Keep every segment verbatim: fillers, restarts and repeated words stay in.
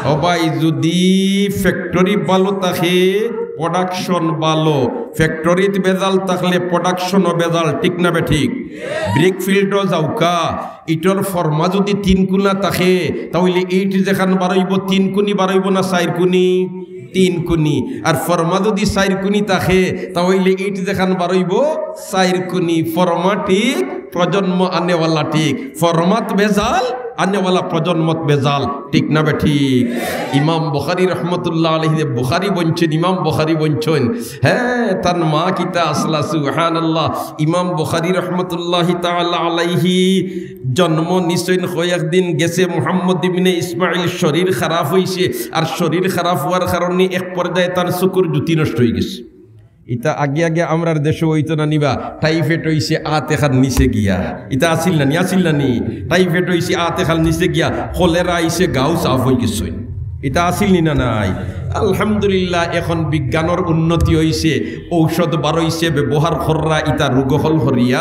ও ভাই, যুদি factory ভালো থাকে, production ভালো, factoryত ভেজাল থাকলে productionও ভেজাল, ঠিক না বেঠিক? Brickfieldও যাউক্কা, ইটর ফর্মা যুদি তিন কুনা থাকে, তা অইলে ইট যেখান বারইবো, তিন কুনি বারইবো না চাইর কুনি? তিন কুনি। আর ফর্মা যুদি চাইর কুনি থাকে, তা অইলে ইট যেখান বারইবো, চাইর কুনি। ফর্মা ঠিক, প্রজন্ম আনেওয়ালা ঠিক। ফর্মাত ভেজাল, আনেওয়ালা প্রজন্মত ভেজাল, ঠিক না বেঠিক? ইমাম বুখারী রহমতুল্লাহ আলাইহি যে বুখারী বনছইন, ইমাম বুখারী বনছইন, হ্যাঁ, তান মা কিতা আছলা, সুবহানাল্লাহ। ইমাম বুখারী রহমতুল্লাহি তাআলা আলাইহি জন্ম নিছইন, কয়েকদিন গেছে মুহাম্মদ ইবনে ইসমাইল শরীর খারাপ অইছে, আর শরীর খারাপ অওয়ার কারণে এক পর্যায়ে তান চকুর জুতি নষ্ট অইগেছে। ইতা আগে আগে আমরার দেশো অইতো না নি বা, typhoid অইছে আত এখান নিচে গিয়া। ইতা আছিল না নি, আছিল না নি? Typhoid অইছে আত এখান নিচে গিয়া, কলেরা আইছে গাউ সাফ অইগেছে। ইতা আছিল নি না নাই? আলহামদুলিল্লাহ, এখন বিজ্ঞানর উন্নতি অইছে, ঔষধ বারইছে, ব্যবহার কররা, ইতা রোগ অকল হরিয়া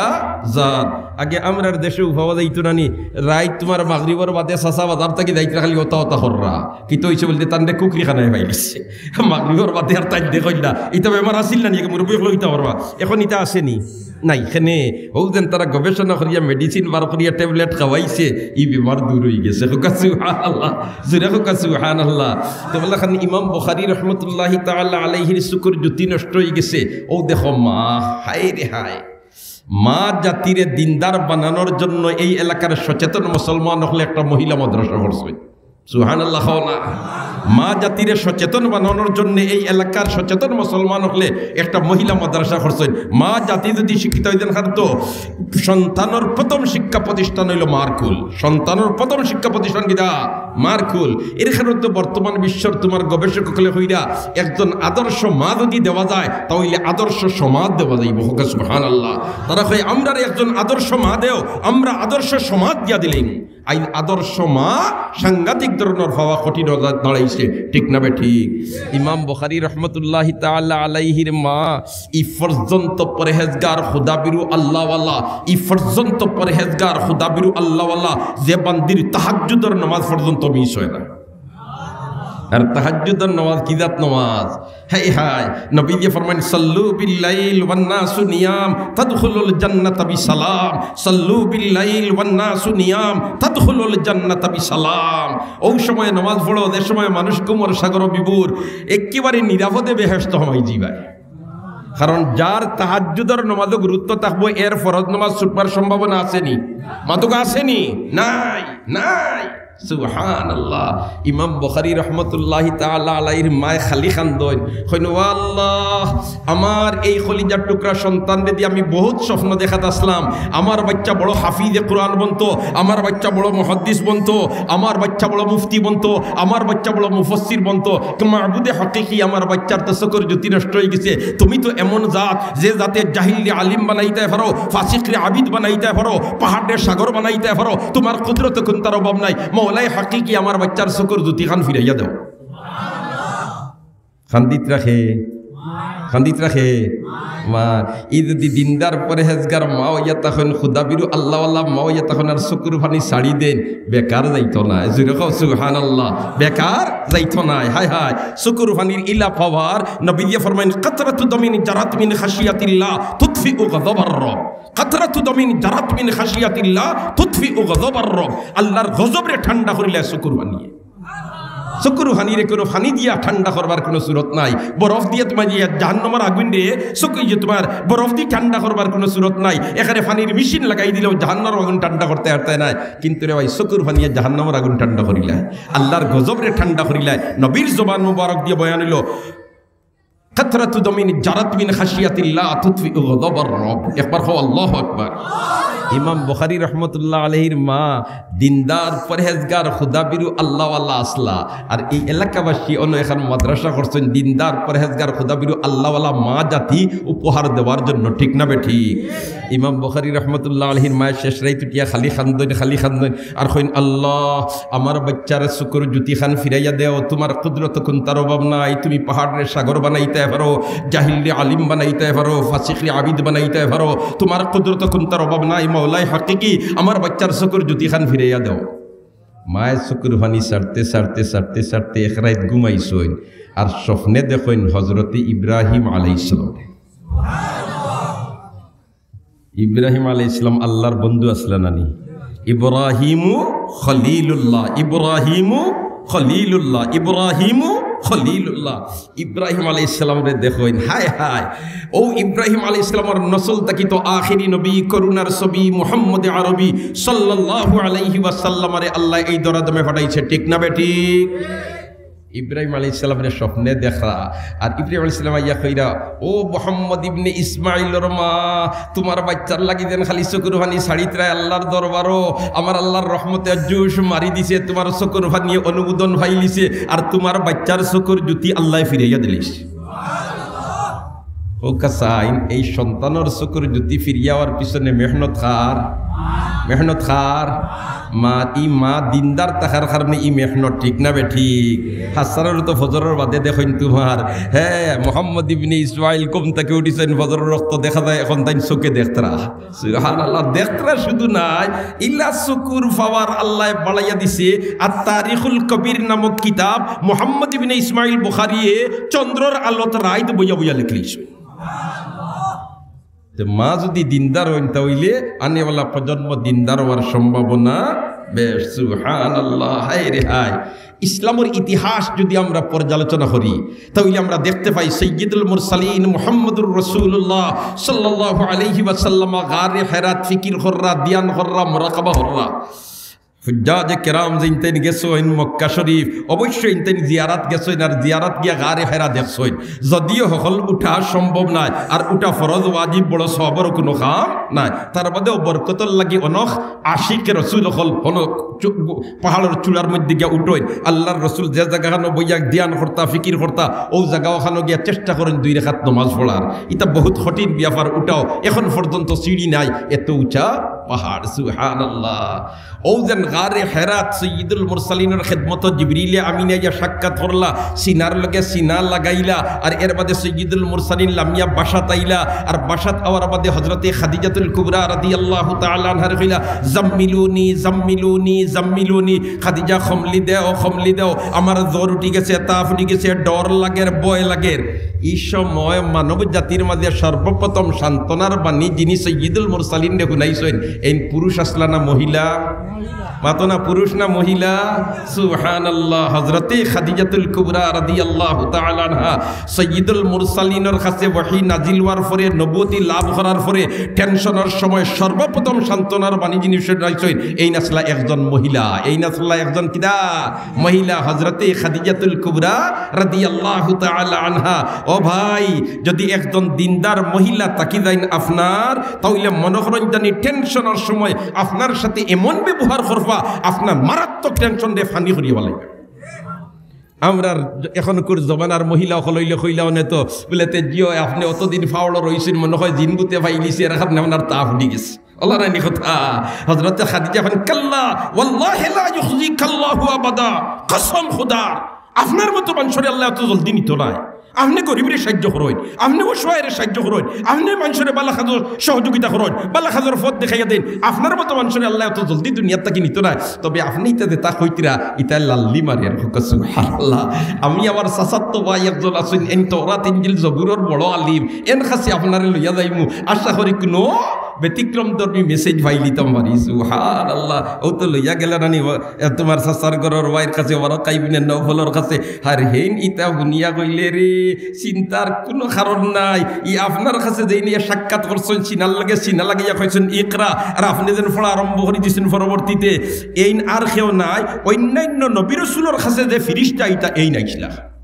যার। আগে আমরার দেশো পাওয়া যাইতো না নি, রাইত তুমার মাগরিবর বাদে চাচা বাজার থাকি যাইতরা খালি অতা অতা কররা। কিতা অইছে বুলতে তানরে কুকুরি খানায় পাইলিছে। মাগরিবর বাদে আর তাইন দেখইন না। ইতা বেমার আছিল না নি? মুরব্বি অকলে ইতা করবা। এখন ইতা আছে নি? নাই। কেনে? অউ যেন তারা গবেষণা করিয়া, medicine বার করিয়া, tablet খাওয়াইছে, ই বেমার দূর অইগেছে। কউক্কা সুবহানাল্লাহ। জোরে কউক্কা সুবহানাল্লাহ। তে বলে খান ইমাম বুখারী রহমতুল্লাহি তাআলা আলাইহির চকুর জুতি নষ্ট অইগেছে। অউ দেখো মা, হায় রে হায়। মা জাতিরে দিনদার বানানোর জন্য এই এলাকার সচেতন মুসলমান অকলে একটা মহিলা মাদ্রাসা করছে। সুবহানাল্লাহ কও না। মা জাতিরে সচেতন বানানোর জন্য এই এলাকার সচেতন মুসলমান অকলে একটা মহিলা মাদ্রাসা করছইন। মা জাতি যুদি শিক্ষিত অইতেন পারতো, সন্তানর প্রথম শিক্ষা প্রতিষ্ঠান অইলো মার কুল। সন্তানর প্রথম শিক্ষা প্রতিষ্ঠান কিতা? মার কুল। এর কারণে তো বর্তমান বিশ্বর তুমার গবেষক অকলে কইরা, একজন আদর্শ মা যুদি দেওয়া যায়, তা অইলে আদর্শ সমাজ দেওয়া যাইবো। কউক্কা সুবহানাল্লাহ। তারা কয়, "আমরারে একজন আদর্শ মা দেও, আমরা আদর্শ সমাজ দিয়া দিলাইমু।" আইজ আদর্শ মা সাংঘাতিক ধরনর পাওয়া কঠিন অইয়া দাঁড়াইছে, ঠিক না বেঠিক? ইমাম বুখারী রহমতুল্লাহি তাআলা আলাইহির মা ই পর্যন্ত পরহেজগার, খুদাবিরু, আল্লাহওয়ালা, ই পর্যন্ত পরহেজগার, খুদাবিরু, আল্লাহওয়ালা, যে বান্দির তাহাজ্জুদর নামাজ পর্যন্ত মিস অয় না। আর তাহাজ্জুদর নামাজ কি জাত নামাজ? হায় হায়, নবীজি ফরমাইন, "সাল্লু বিল্লাইল ওয়ান নাসু নিয়াম, তাদখুলুল জান্নাতা বিসালাম। সাল্লু বিল্লাইল ওয়ান নাসু নিয়াম, তাদখুলুল জান্নাতা বিসালাম।" অউ সময় নামাজ পড়ো, যে সময় মানুষ ঘুমর সাগরো বিভোর, একেবারে নিরাপদে বেহেশতো হামাই যিবায়। কারণ যার তাহাজ্জুদর নামাজো গুরুত্ব থাকবো, এর ফরজ নামাজ ছুটবার সম্ভাবনা আছে নি? মাতুক্কা আছে নি? নাই, নাই। সুবহানাল্লাহ। ইমাম বুখারী রহমতুল্লাহি তাআলা আলাইহির মায়ে খালি কান্দইন, কইন, "ও আল্লাহ, আমার এই কলিজার টুকরা সন্তানরে দি আমি বহুত স্বপ্ন দেখাত আছলাম। আমার বাইচ্চা বড় হাফিজে কোরআন বনতো, আমার বাইচ্চা বড় মুহাদ্দিস বনতো, আমার বাইচ্চা বড় মুফতি বনতো, আমার বাইচ্চা বড় মুফাসসির বনতো। তো মাবুদে হাকিকি, আমার বাইচ্চার তো চকুর জুতি নষ্ট অইগেছে। তুমি তো এমন জাত, যে জাতে জাহিলরে আলিম বানাইতায় পারো, ফাসিকরে আবিদ বানাইতায় পারো, পাহাড়রে সাগর বানাইতায় পারো, তুমার কুদরতো কুন্তার অভাব নাই। মাওলায় হাকিকি, আমার বাইচ্চার চকুর জুতি খান ফিরাইয়া দেও।" কান্দিত রাখে, কান্দিত রাখে। মা, ই যুদি দিনদার পরহেজগার মা অইয়া থাকইন, খুদাবিরু আল্লাহওয়ালা মা অইয়া থাকইন আর চকুর পানি ছাড়ি দেইন, বেকার যাইতো নায়। জোরে কও সুবহানাল্লাহ, বেকার যাইতো নায়। হায় হায়, চকুর পানির ইলা পাওয়ার, নবীজি ফরমাইন, "কাতরাতু দামিন জারাত মিন খাশিয়াতিল্লাহ তুতফিউ গাযাবার রব।" কাতরাতু দামিন জারাত মিন খাশিয়াতিল্লাহ তুতফিউ গাযাবার রব। আল্লাহর গজবরে ঠান্ডা করিলায় চকুর পানিয়ে। চকুর পানিরে কুনু পানি দিয়া ঠান্ডা করবার কুনু সুরত নাই। বরফ দিয়া তুমার ইয়া জাহান্নামর আগুনরে, চকু ইয়া তুমার বরফ দি ঠান্ডা করবার কুনু সুরত নাই। এখানে পানির মেশিন লাগাই দিলেও জাহান্নামর আগুন ঠান্ডা করতে পারতায় নায়। কিন্তু রে ভাই, চকুর পানিয়ে জাহান্নামর আগুন ঠান্ডা করিলায়, আল্লাহর গজবরে ঠান্ডা করিলায়। নবীর জবান মুবারক দিয়া বয়ান অইলো, "কাতরাতু দামিন জারাত মিন খাশিয়াতিল্লাহ তুতফিউ গাযাবার রব।" একবার কও, "আল্লাহু আকবার।" ইমাম বুখারী রহমতুল্লাহ আলাইহির মা দিনদার, পরহেজগার, খুদাবিরু, আল্লাহওয়ালা আছলা। আর এই এলাকাবাসী অনো এখান মাদ্রাসা করছইন দিনদার, পরহেজগার, খুদাবিরু, আল্লাহওয়ালা মা জাতি উপহার দেওয়ার জন্য, ঠিক না বেঠিক? ইমাম বুখারী রহমতুল্লাহ আলাইহির মায়ে শেষ রাইত উঠিয়া খালি কান্দইন, খালি কান্দইন, আর কইন, "আল্লাহ, আমার বাইচ্চার চকুর জুতি খান ফিরাইয়া দেও, তুমার কুদরতো কুন্তার অভাব নাই, তুমি পাহাড়রে সাগর বানাইতায় পারো, জাহিলরে আলিম বানাইতায় পারো, ফাসিকরে আবিদ বানাইতায় পারো, তুমার কুদরতো কুন্তার অভাব নাই, মাওলায় হাকিকি, আমার বাইচ্চার চকুর জুতি খান ফিরাইয়া দেও।" মায়ে চকুর পানি ছাড়তে ছাড়তে ছাড়তে ছাড়তে এক রাইত ঘুমাইছইন, আর স্বপ্নে দেখইন হজরতে ইব্রাহিম আলাইহিস সালাম। ইব্রাহিম আলাইহিস সালাম আল্লাহর বন্ধু আছলা না নি? ইব্রাহিমু খলিলুল্লাহ, ইব্রাহিমু খলিলুল্লাহ, ইব্রাহিমু খলিলুল্লাহ। ইব্রাহিম আলাইহিস সালামরে দেখইন, হায় হায়, অউ ইব্রাহিম আলাইহিস সালামর নসল থাকি তো আখেরি নবী, করুণার ছবি মুহাম্মদে আরবি সাল্লাল্লাহু আলাইহি ওয়াসাল্লামরে আল্লায় এই ধরাধামে পাঠাইছে, ঠিক না বেঠিক? ইব্রাহিম আলাইহিস সালামরে স্বপ্নে দেখরা, আর ইব্রাহিম আলাইহিস সালাম আইয়া কইরা, "ও মুহাম্মদ ইবনে ইসমাইলর মা, তুমার বাইচ্চার লাগি যেন খালি চকুর পানি ছাড়িতরায় আল্লাহর দরবারো, আমার আল্লাহর রহমতে জোশ মারি দিছে, তুমার চকুর পানিয়ে অনুমোদন পাইলিছে, আর তুমার বাইচ্চার চকুর জুতি আল্লায় ফিরাইয়া দিলিছে।" ও কাছাইন, এই সন্তানর চকুর জুতি ফিরিয়া আওয়ার পিছনে মেহনত কার? মেহনত কার? মা। ই মা দিনদার থাকার কারণে ই মেহনত, ঠিক না বেঠিক? হাসারর তো ফজরর বাদে দেখইন তুমার, হে, মোহাম্মদ ইবনে ইসমাইল ঘুম থাকি উঠিছইন, ফজরর রক্ত দেখা যায়, এখন তাইন চউখে দেখতরা। সুবহানাল্লাহ, দেখতরা শুধু নায়, ইলা চকুর পাওয়ার আল্লায় বাড়াইয়া দিছে। আর তারিখুল কবির নামক কিতাব মোহাম্মদ ইবনে ইসমাইল বুখারিয়ে চন্দ্রর আলোত রাইত বইয়া বইয়া লেখলিছইন। তে মা যুদি দিনদার অইন, তা অইলে আনেওয়ালা প্রজন্ম দিনদার অওয়ার সম্ভাবনা বেশ। সুবহানাল্লাহ, হায় রে হায়। ইসলামর ইতিহাস যুদি আমরা পর্যালোচনা করি, তা অইলে আমরা দেখতে পাই সৈয়দুল মুরসালিন মুহাম্মদুর রাসূলুল্লাহ সাল্লাল্লাহু আলাইহি ওয়াসাল্লাম গারে হেরাত ফিকির কররা, ধ্যান কররা, মুরাকাবা কররা। হুজ্জাজে কেরাম যেইনতাইন গেছইন মক্কা শরীফ, অবশ্যই ইনতাইন জিয়ারাত গেছইন, আর জিয়ারাত গিয়া গারে হেরা দেখছইন। যদিও হকল উঠা সম্ভব নায়, আর উঠা ফরজ ওয়াজিব বড় সওয়াবর কুনু কাম নায়, তার বাদেও বরকতর লাগি অনক আশিকে রসুল হকল হনক চু-, পাহাড়র চূড়ার মধ্যে গিয়া উঠইন। আল্লাহর রসুল যে জাগাখানো বইয়া ধ্যান করতা, ফিকির করতা, অউ জাগা অখানো গিয়া চেষ্টা করইন দুই রেকাত নমাজ পড়ার। ইতা বহুত কঠিন ব্যাপার, উঠাও এখন পর্যন্ত সিঁড়ি নাই, এত উঁচা পাহাড়। সুবহানাল্লাহ। অউ যেন গারে হেরাত সৈয়দুল মুরসালিনর খেদমত জিবরিলে আমিনে আইয়া সাক্ষাৎ করলা, সিনার লগে সিনা লাগাইলা, আর এর বাদে সৈয়দুল মুরসালিন লামিয়া বাসাত আইলা, আর বাসাত আওয়ার বাদে হযরতে খাদিজাতুল কুবরা রাদিয়াল্লাহু তাআলা আনহারে কইলা, "জাম্মিলুনি, জাম্মিলুনি, জাম্মিলুনি।" খাদিজা, কমলি দেও, কমলি দেও, আমার জ্বর উঠি গেছে, তাপ উঠি গেছে, ডর লাগের, ভয় লাগের। ই সময় মানব জাতির মাঝে সর্বপ্রথম সান্ত্বনার বাণী যিনি সৈয়দুল মুরসালিনরে হুনাইছইন, এইন পুরুষ আছলা না মহিলা? মাতো না, পুরুষ না মহিলা? সুবহানাল্লাহ। হযরতে খাদিজাতুল কুবরা রাদিয়াল্লাহু তাআলা আনহা সৈয়দুল মুরসালিনর কাছে ওহী নাজিল অওয়ার পরে, নবুয়তি লাভ করার পরে টেনশনর সময় সর্বপ্রথম সান্ত্বনার বাণী যিনি হুনাইছইন, এইন আছলা একজন মহিলা, এইন আছলা একজন কিতা? মহিলা, হযরতে খাদিজাতুল কুবরা রাদিয়াল্লাহু তাআলা আনহা। ও ভাই, যুদি একজন দিনদার মহিলা থাকি যাইন আপনার, তা অইলে মনো করইন জানি টেনশনর সময় আপনার সাথে এমন ব্যবহার করবা, আপনার মারাত্মক টেনশনরে ফানি করিয়া ফালাইবা। আমরার এখনকুর জমানার মহিলা অকল অইলে কইলা অনে তো, বুলে, "তে জিও, আপনে অতদিন ফাওড়ো রইছইন, মনো অয় জিন ভূতে ফাইলিছে, এর কারণে আপনার তাপ উঠি গেছে।" আল্লাহ রানি কথা। হযরতে খাদিজা কইন, "কাল্লা, ওয়াল্লাহি লা ইউখজিকাল্লাহু আবাদা।" কসম খুদার, আপনার মতো মানষরে আল্লায় অত জলদি নিতো নায়। আপনে গরিবরে সাহায্য করইন, আপনে অসহায়রে সাহায্য করইন, আপনে মানষরে বালা কাজর সহযোগিতা করইন, বালা কাজর পথ দেখাইয়া দেইন। আপনার মতো মানষরে আল্লায় অত জলদি দুনিয়ার থাকি নিতো নায়। তবে আপনে ইতা যেতা কইতরা, ইতা লাল্লি মারের, কউক্কা সুবহানাল্লাহ। আমি আমার চাচাতো ভাই একজন আছইন, এইন তওরাত ইনজিল জবুরর বড় আলিম, এন কাছে আপনারে লইয়া যাইমু। আশা করি কুনু ব্যতিক্রম ধর্মী মেসেজ ফাইলিতাম পারি। সুবহানাল্লাহ। অউ তো লইয়া গেলা নানি, এ, তুমার চাচার ঘরর ভাইর কাছে, ওয়ারাকা ইবনে নওফলর কাছে। আর হেইন ইতা হুনিয়া কইলে, "রে, চিন্তার কুনু কারণ নাই। ই আপনার কাছে যেইন আইয়া সাক্ষাৎ করছইন, সিনার লগে সিনা লাগাইয়া কইছইন, 'ইকরা', আর আপনে যেন পড়া আরম্ভ করি দিছইন পরবর্তীতে।" এইন আর কেউ নায়, অইন্যান্য নবী রসুলর কাছে যে ফিরিস্তা, ইতা এইন আইছলা।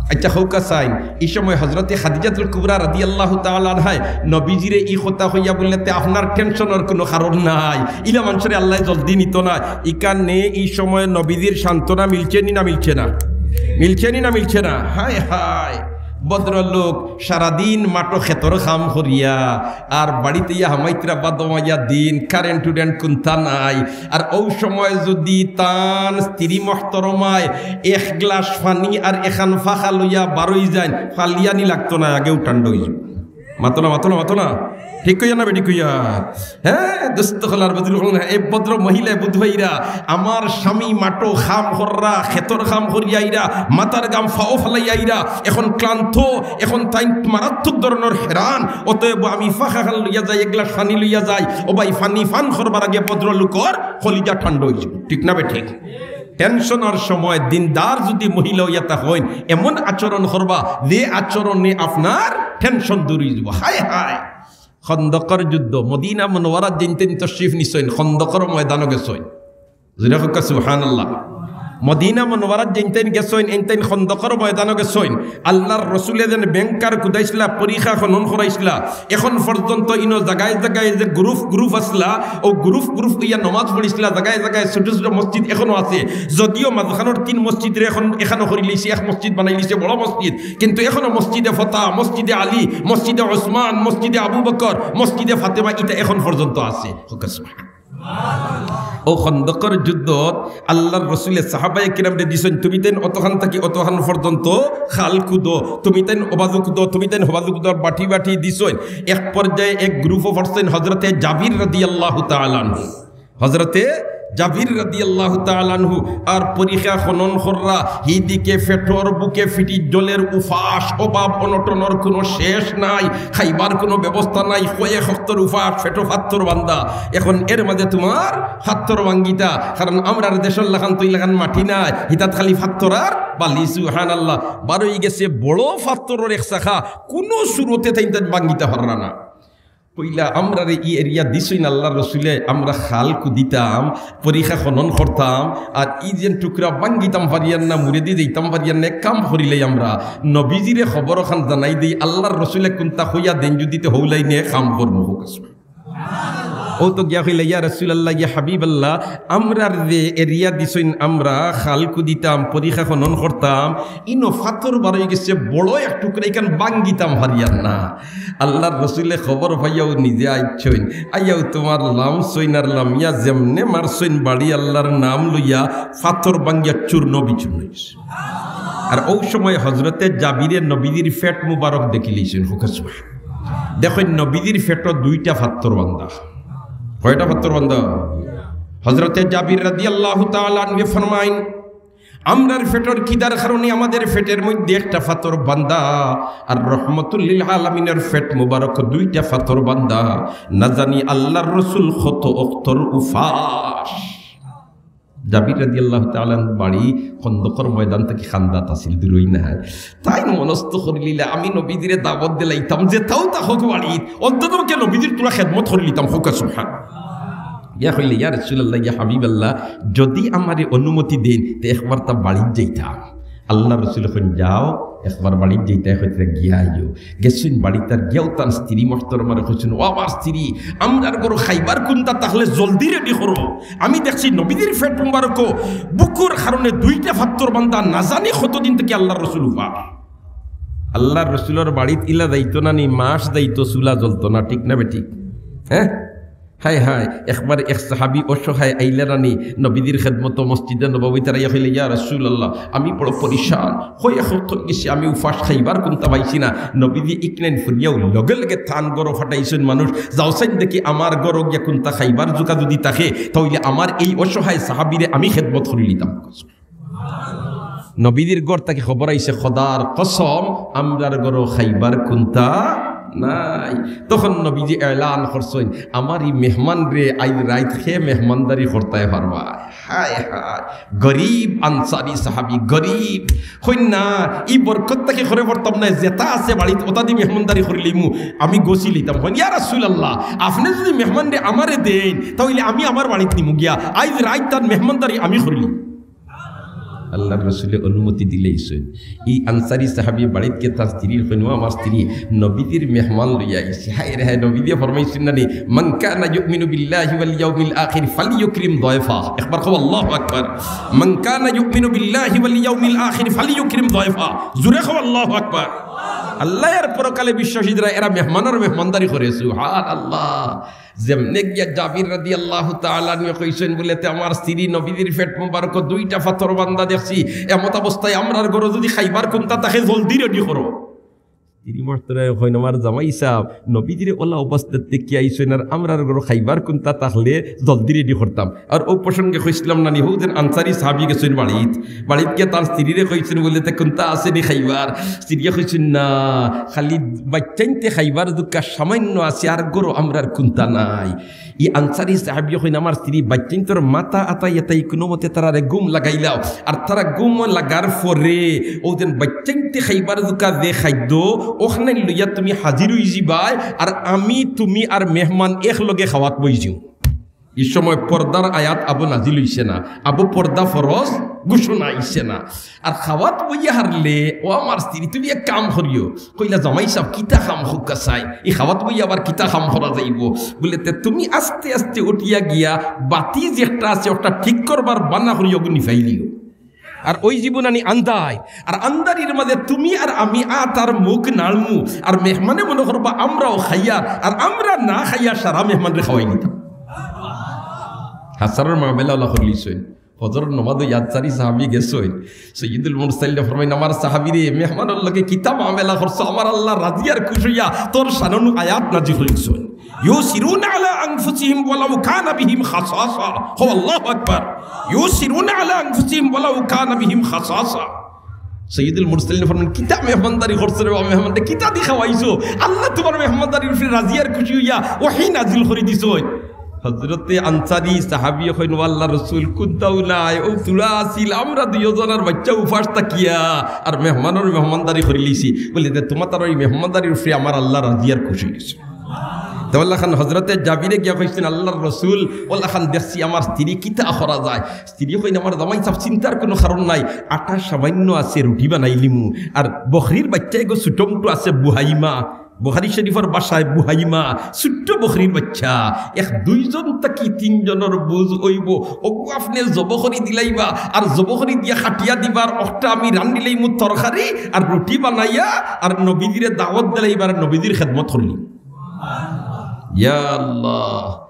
আচ্ছা, কউক্কা চাইন, ই সময় হযরতে খাদিজাতুল কুবরা রাদিয়াল্লাহু তাআলা আনহায় নবীজিরে ই কথা কইয়া বুললে, "তে আপনার টেনশনর কুনু কারণ নাই, ইলা মানষরে আল্লায় জলদি নিতো নায়।" ইখানে ই সময় নবীজির সান্ত্বনা মিলছে নি না মিলছে না? মিলছে নি না মিলছে না? হায় হায়, ভদ্রলোক সারাদিন মাঠো খেতর কাম করিয়া, আর বাড়িত আইয়া হামাইতরা বাদো মাইয়া দিন, কারেন্ট টুরেন্ট কুন্তা নাই। আর অউ সময় যুদি তান স্ত্রী মহতরমায় এক গ্লাস পানি আর এখান ফাঁকা লইয়া বারই যাইন, ফালিয়ানি লাগতো নায়, আগেউ ঠান্ডা অইযিবো। মাতো না, মাতো না, মাতো না। ঠিক কইয়া না বেঠিক কইয়া? হ্যাঁ, দোস্ত অকল আর বুজুর্গ অকল, এই ভদ্র মহিলায় বুঝাইরা, আমার স্বামী মাঠো কাম কররা, খেতর কাম করিয়া আইরা, মাথার ঘাম ফাও ফালাই আইরা, এখন ক্লান্ত, এখন তাইন মারাত্মক ধরনর হেরান, অতএব আমি ফাঁকা খান লইয়া যাই, এক গ্লাস পানি লইয়া যাই। ও ভাই, পানি পান করবার আগে ভদ্রলোকর কলিজা ঠান্ডা অইযিবো, ঠিক না বেঠিক? টেনশনর সময় দিনদার যুদি মহিলা অইয়া থাকইন, এমন আচরণ করবা যে আচরণে আপনার টেনশন দূর অইযিবো। হায় হায়, খন্দকর যুদ্ধ, মদিনা মুনাওয়ারাত যেইনতাইন তশরিফ নিছইন, খন্দকর ময়দানো গেছইন। জোরে কউক্কা সুবহানাল্লাহ। মদিনা মুনাওয়ারাত যেইনতাইন গেছইন, এইনতাইন খন্দকর ময়দানো গেছইন। আল্লার রসুলে যেন ব্যাংকার কুদাইছলা, পরিখা খনন করাইছলা। এখন পর্যন্ত ইনো জাগায় জাগায় যে গ্রুপ গ্রুপ আছলা, অউ গ্রুপ গ্রুপ অইয়া নমাজ পড়িছলা, জাগায় জাগায় ছোট ছোট মসজিদ এখনো আছে। যদিও মাঝখানোর তিন মসজিদরে এখন এখানো করিলিছে, এক মসজিদ বানাইলিছে, বড় মসজিদ, কিন্তু এখনো মসজিদে ফতা, মসজিদে আলী, মসজিদে ওসমান, মসজিদে আবু বকর, মসজিদে ফাতেমা, ইতা এখন পর্যন্ত আছে। কউক্কা সুবহান। অউ খন্দকর যুদ্ধত আল্লার রসুলে সাহাবায়ে কিরামরে দিছইন, তুমিতাইন অতখান থাকি অতখান পর্যন্ত খাল কুদো, তুমিতাইন অবাজু কুদো, তুমিতাইন হবাজু কুদো, বাটি বাটি দিছইন। এক পর্যায়ে এক গ্রুপো পড়ছইন হজরতে জাবির রাদিয়াল্লাহু তাআলা আনহু। হজরতে জাবির রাদিয়াল্লাহু তাআলা আনহু আর পরিখা খনন কররা, হিদিকে পেটর ভুকে ফিটির জ্বলের উপাস, অভাব অনটনর কুনু শেষ নাই, খাইবার কুনু ব্যবস্থা নাই, কয়েক অক্তর উপাস, পেটো ফাত্তর বান্ধা। এখন এর মাঝে তুমার ফাত্তর ভাঙ্গিতা, কারণ আমরার দেশর লাখান তো ইলাখান মাটি নাই, হিতাত খালি ফাত্তর আর বালি। সুবহানাল্লাহ। বারইগেছে বড় ফাত্তরর এক শাখা, কুনু সুরতে তাইন তাইন ভাঙ্গিতা পাররা না। কইলা, আমরারে ই এরিয়া দিছইন আল্লার রসুলে, আমরা খাল কুদিতাম, পরিখা খনন করতাম, আর ই যেন টুকরা ভাঙ্গিতাম পারিয়ার না, মুরেদি যাইতাম পারিয়ার না, এক কাম করিলাই আমরা নবীজিরে খবর খান জানাই দেই, আল্লার রসুলে কুনতা কইয়া দেইন যুদি তে হউ লাইনে কাম করমু। কউক্কা সুবহান। অউ তো গিয়া কইলা, ইয়া রাসুলাল্লাহ, ইয়া হাবিবাল্লাহ, আমরার যে এরিয়া দিছইন, আমরা খাল কুদিতাম, পরিখা খনন করতাম, ইনো ফাত্তর বারইগেছে বড় এক টুকরা, ইখান ভাঙ্গিতাম পারিয়ার না। আল্লার রসুলে খবর পাইয়াউ নিজে আইছইন, আইয়াউ তুমার লামছইন আর লামিয়া যেমনে মারছইন বাড়ি, আল্লার নাম লইয়া ফাত্তর ভাঙ্গিয়া চূর্ণ বিচূর্ণ অইছে। আর অউ সময় হজরতে জাবিরে নবীজির পেট মুবারক দেখিলিছইন। কউক্কা সুবহান। দেখইন, নবীজির পেটো দুইটা ফাত্তর বান্ধা। কয়টা ফাত্তর বান্ধা? হজরতে জাবির রাদিয়াল্লাহু তাআলা আনহু ফরমাইন, আমরার পেটর খিদার কারণে আমাদের পেটের মধ্যে একটা ফাত্তর বান্ধা, আর রহমতুল্লিল আলামিনের পেট মুবারক দুইটা ফাত্তর বান্ধা। না জানি আল্লার রসুল কত অক্তর উপাস। জাবির রাদিয়াল্লাহু তাআলা আনহুর বাড়ি খন্দকর ময়দান থাকি কান্দাত আছিল, দূরই নায়। তাইন মনস্থ করিলিলা, আমি নবীজিরে দাওয়াত দিলাইতাম, যেতাউ থাকউক বাড়িত, অন্তত পক্ষে নবীজির থুড়া খেদমত করিলিতাম। কউক্কা সুবহান। ইয়া কইলে, ইয়া রাসুলাল্লাহ, ইয়া হাবিবাল্লাহ, যুদি আমারে অনুমতি দেইন, তে একবার তা বাড়িত যাইতাম। আল্লার রসুলে কইন, যাও, একবার বাড়িত যাইতায় কইতরা গিয়া আইও। গেছইন বাড়িত, আর গিয়াউ তান স্ত্রী মুহতরমারে কইছইন, ও আমার স্ত্রী, আমরার ঘরো খাইবার কুন্তা থাকলে জলদি রেডি করো। আমি দেখছি নবীজির পেট মুবারকো বুকুর কারণে দুইটা ফাত্তর বান্ধা, না জানি কতদিন থাকি আল্লার রসুল উপাস। আল্লার রসুলর বাড়িত ইলা যাইতো না নি, মাস যাইতো, চুলা জ্বলতো না, ঠিক না বেঠিক? হ্যাঁ, হায় হায়, একবার এক সাহাবী অসহায় আইলা না নি নবীজির খেদমতো মসজিদে নববীত, আর আইয়া কইলা, ইয়া রাসুলাল্লাহ, আমি বড় পরিশান, কয়েক অক্ত অইগেছে আমি উপাস, খাইবার কুন্তা পাইছি না। নবীজি ইকনাইন ফুরিয়াউ লগে লগে তান ঘরো পাঠাইছইন মানুষ, যাওছাইন দেখি আমার ঘরো গিয়া কুন্তা খাইবার জুগা যুদি থাকে, তা অইলে আমার এই অসহায় সাহাবীরে আমি খেদমত করিলিতাম। নবীজির ঘর থাকি খবর আইছে, খোদার কসম, আমরার ঘরো খাইবার কুন্তা নাই। তখন নবীজি এলান করছইন, আমার ই মেহমানরে আইজ রাইত কে মেহমানদারি করতায় পারবা। হায় হায়, গরিব আনসারী সাহাবী, গরিব। কইন না, ই বরকত থাকি করে পারতাম না, যেতা আছে বাড়িত অতাদি মেহমানদারি করিলিমু, আমি গছিলিতাম। কইন, ইয়া রাসুলাল্লাহ, আপনে যুদি মেহমানরে আমারে দেইন, তা অইলে আমি আমার বাড়িত নিমু গিয়া, আইজ রাইত তান মেহমানদারি আমি করিলিমু। আল্লার রসুলে অনুমতি দিলাইছইন। ই আনসারী সাহাবী বাড়িত গিয়া তার স্ত্রীরে কইন, ও আমার স্ত্রী, নবীজির মেহমান লইয়া আইছি। হায় রে হায়, নবীজিয়ে ফরমাইছইন না নি, মান কানা ইউমিনু বিল্লাহি ওয়াল ইয়াউমিল আখির ফালইউকরিম দায়ফা। একবার কও, আল্লাহু আকবার। মান কানা ইউমিনু বিল্লাহি ওয়াল ইয়াউমিল আখির ফালইউকরিম দায়ফা। জুরে কও, আল্লাহু আকবার। আল্লাহ আর পরকালে বিশ্বাসী যারা, এরা মেহমানর মেহমানদারি করে। সুবহানাল্লাহ। যেমনে গিয়া জাবির রাদিয়াল্লাহু তাআলা আনহু কইছইন বুলে, তে আমার স্ত্রী নবীজির পেট মুবারকো দুইটা ফাত্তর বান্ধা দেখছি, এমত অবস্থায় আমরার ঘরো যুদি খাইবার কুন্তা থাকে, জলদি রেডি করো। স্ত্রী মহতরায় কইন, "আমার জামাই সাব, নবীজিরে অলা অবস্থাত দেখিয়া আইছইন, আর আমরার ঘরো খাইবার কুন্তা থাকলে জলদি রেডি করতাম।" আর অউ প্রসঙ্গে কইছলাম না নি, হউ যেন আনসারি সাহাবি গেছইন বাড়িত, বাড়িত গিয়া তার স্ত্রীরে কইছইন বুলে, "তে কুন্তা আছে নি খাইবার?" স্ত্রীয়ে কইছইন, "না, খালি বাইচ্চাইন্তে খাইবার দুকা সামান্য আছে, আর ঘরো আমরার কুন্তা নাই।" ই আনসারি সাহাবিয়ে কইন, "আমার স্ত্রী বাইচ্চাইন্তর মাথা আতাই আতাই কুনুমতে তারারে ঘুম লাগাইলাও, আর তারা ঘুম লাগার পরে অউ যেন বাইচ্চাইন্তে খাইবার দুকা যে খাদ্য, অখানাইন লইয়া তুমি হাজির অইযিবায়, আর আমি, তুমি আর মেহমান একলগে খাওয়াত বইযিমু।" ই সময় পর্দার আয়াত আবো নাজিল অইছে না, আবো পর্দা ফরজ ঘোষণা আইছে না। আর খাওয়াত বইয়া হারলে, "ও আমার স্ত্রী, তুমি এক কাম করিও।" কইলা, "জামাই সাব, কিতা কাম কউক্কা চাই? ই খাওয়াত বইয়া আবার কিতা কাম করা যাইবো?" বুলে, "তে তুমি আস্তে আস্তে উঠিয়া গিয়া বাতি যেটা আছে, ওটা ঠিক করবার বানা করিও, অগু নিভাইলিও। আর অউ জীবন আনি আন্দাই, আর আন্দারির মাঝে তুমি আর আমি আত আর মুখ নাড়মু, আর মেহমানে মনো করবা আমরাও খাইয়ার, আর আমরা না খাইয়া সারা মেহমানরে খাওয়াই দিতাম।" হাসারর মামলা অলা করলিছইন। ফজরর নমাজো ই আনসারি সাহাবি গেছইন। সৈয়দুল মুরসালিনে ফরমাইন, "আমার সাহাবিরে, মেহমানর লগে কিতা মামলা করছো? আমার আল্লাহ রাজি আর খুশি অইয়া তোর শানো নু আয়াত নাজিল করিছইন।" "ইউসিরুনা আলা আনফুসিহিম ওয়ালাউ কানা বিহিম খাসাসা।" হো, আল্লাহু আকবার। "ইউসিরুনা আলা আনফুসিহিম ওয়ালাউ কানা বিহিম খাসাসা।" সৈয়দুল মুরসালিনে ফরমাইন, "কিতা মেহমানদারি করছো রে বাবা, মেহমানরে কিতা দি খাওয়াইছো? আল্লাহ তুমার মেহমানদারির উপরে রাজি আর খুশি অইয়া ওহী নাজিল করি দিছইন।" হজরতে আনসারি সাহাবিয়ে কইন, "ও আল্লাহর রসুল, কুন্তাউ নাই, অউ থুড়া আছিল, আমরা দুইওজন আর বাইচ্চা উপাস থাকিয়া আর মেহমানর মেহমানদারি করিলিছি।" বুলে, "তে তুমার তার অউ মেহমানদারির উপরে আমার আল্লাহ রাজি আর খুশি অইছে।" তে অলাখান হজরতে জাবিরে গিয়া কইছইন, "আল্লাহর রসুল, অলাখান দেখছি আমার স্ত্রী, কিতা করা যায়?" স্ত্রী কইন, "আমার জামাই সাব, চিন্তার কুনু কারণ নাই, আটা সামান্য আছে, রুটি বানাইলিমু, আর বকরির বাইচ্চা এগু ছুটোমুটো আছে, বুহাইমা, বুখারী শরীফর ভাষায় বুহাইমা, ছুট্ট বকরির বাইচ্চা, এক দুইজন থাকি তিনজনর বুঝ অইবো, অগু আপনে জবো করি দিলাইবা, আর জবো করি দিয়া কাটিয়া দিবা, আর অখটা আমি রান্ধিলাইমু তরকারি, আর রুটি বানাইয়া, আর নবীজিরে দাওয়াত দিলাইবা, আর নবীজির খেদমত করলিমু।" ইয়া আল্লাহ,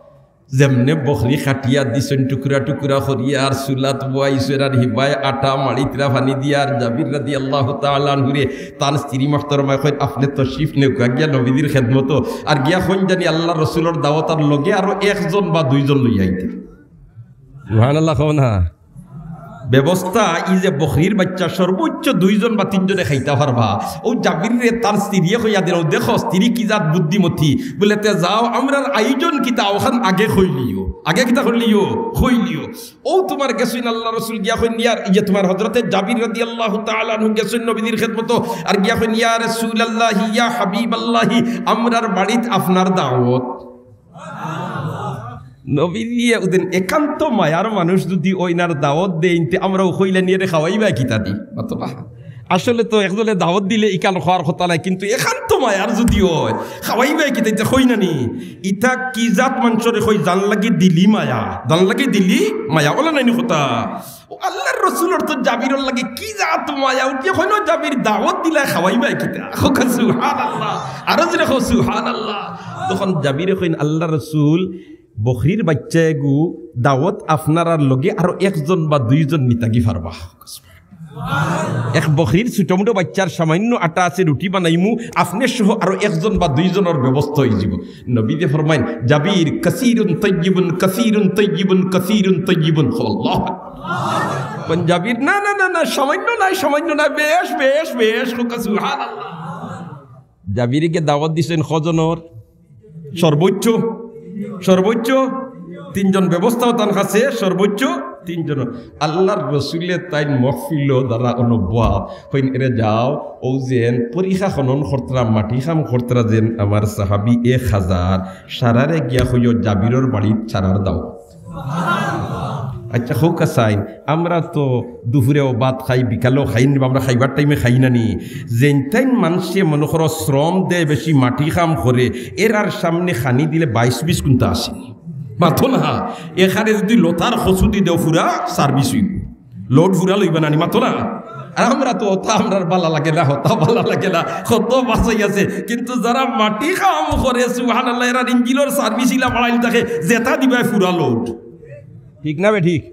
যেমনে বকরি কাটিয়া দিছইন টুকরা টুকরা করিয়া, আর চুলাত বওয়াইছইন, আর হিবায় আটা মাড়িতরা পানি দিয়া, আর জাবির রাদিয়াল্লাহু তাআলা আনহুরে তান স্ত্রী মুহতারামায় কইন, "আপনে তশরিফ নেউক্কা গিয়া নবীজির খেদমতো।" আর গিয়া কইন জানি আল্লাহর রসুলর দাওয়াত, আর লগে আরো একজন বা দুইজন লইয়া আইতা। সুবহানাল্লাহ কও না। ব্যবস্থা ই যে বকরির বাইচ্চা সর্বোচ্চ দুইজন বা তিনজনে খাইতা পারবা। অউ জাবিররে তার স্ত্রীয়ে কইয়া দিলা, "অউ দেখো, স্ত্রী কি জাত বুদ্ধিমতী।" বুলে, "তে যাও, আমরার আয়োজন কিতা, অখান আগে কইলিও।" আগে কিতা কইলিও? কইলিও। অউ তুমার গেছইন আল্লাহর রসুল গিয়া কইন, ইয়ার, ই যে তুমার হজরতে জাবির রাদিয়াল্লাহু তাআলা আনহু গেছইন নবীজির খেদমতো, আর গিয়া কইন, "ইয়া রাসূলাল্লাহি, ইয়া হাবিবাল্লাহি, আমরার বাড়িত আপনার দাওয়াত।" নবীজিয়ে অউ দিন একান্ত মায়ার মানুষ যুদি অইন আর দাওয়াত দেইন, তে আমরাও কইলাইমু, "এরে খাওয়াইবায় কিতা দি?" মাতো না। আসলে তো একজনে দাওয়াত দিলে ইখান কওয়ার কথা নায়, কিন্তু একান্ত মায়ার যুদি অয়, খাওয়াইবায় কিতা, ইতা কই না নি? ইতা কি জাত মানষরে কয়, "যান লাগি দিলি মায়া, যান লাগি দিলি মায়া", অলা নায় নি কথা? অউ আল্লাহর রসুলর তো জাবিরর লাগি কি জাত মায়া, উঠিয়া কইন, "জাবির, দাওয়াত দিলায়, খাওয়াইবায় কিতা?" কউক্কা সুবহানাল্লাহ। আরো জোরে কও সুবহানাল্লাহ। তখন জাবিরে কইন, "আল্লাহর রসুল, বকরির বাইচ্চা এগু দাওয়াত আপনারার লগে আরো একজন বা দুইজন নিতাগি পারবা। এক বকরির ছুটোমুটো বাইচ্চার সামান্য আটা আছে, রুটি বানাইমু, আপনে সহ আরো একজন বা দুইজনর ব্যবস্থা অইযিবো।" নবীজিয়ে ফরমাইন, "জাবির, কাসীরুন তাইয়্যিবুন, কাসীরুন তাইয়্যিবুন, কাসীরুন তাইয়্যিবুন।" আল্লাহু আকবার। কইন জাবির, "না, না, না, না, সামান্য নায়, সামান্য নায়, বেশ, বেশ, বেশ।" কউক্কা সুবহানাল্লাহ। জাবিরে গিয়া দাওয়াত দিছইন কয়জনর? সর্বোচ্চ, সর্বোচ্চ তিনজন। ব্যবস্থাও তান কাছে সর্বোচ্চ তিনজন। আল্লাহর রসুলে তাইন মহফিলো যারা অনো বওয়া, কইন, "এরে যাও, অউ যেন পরিখা খনন করতরা, মাটি কাম করতরা যেন আমার সাহাবি এক হাজার, সারারে গিয়া কইও জাবিরর বাড়িত সারার দাওয়াত।" আচ্ছা, কউক্কা চাইন, আমরা তো দুপুরেও ভাত খাই, বিকালেও খাই, আমরা খাইবার টাইমে খাই না নি? যেইন তাইন মানষে মনো করো শ্রম দেয় বেশি, মাটি কাম করে, এরার সামনে খানি দিলে বাইশ বিশ কুন্তা আছে নি? মাতো না, এখানে যুদি লতার কচু দি দেও, পুরা সার্ভিস অইবো, লোড পুরা লইবা না নি? মাতো না। আর আমরা তো অতা আমরার ভালা লাগে না, অতা ভালা লাগে না, কত বাছাই আছে। কিন্তু যারা মাটি কাম করে, সুবহানাল্লাহ, এরার ইঞ্জিনর সার্ভিস ইলা বাড়াইল থাকে, যেতা দিবায় পুরা লোড। ঠিক না বে ঠিক?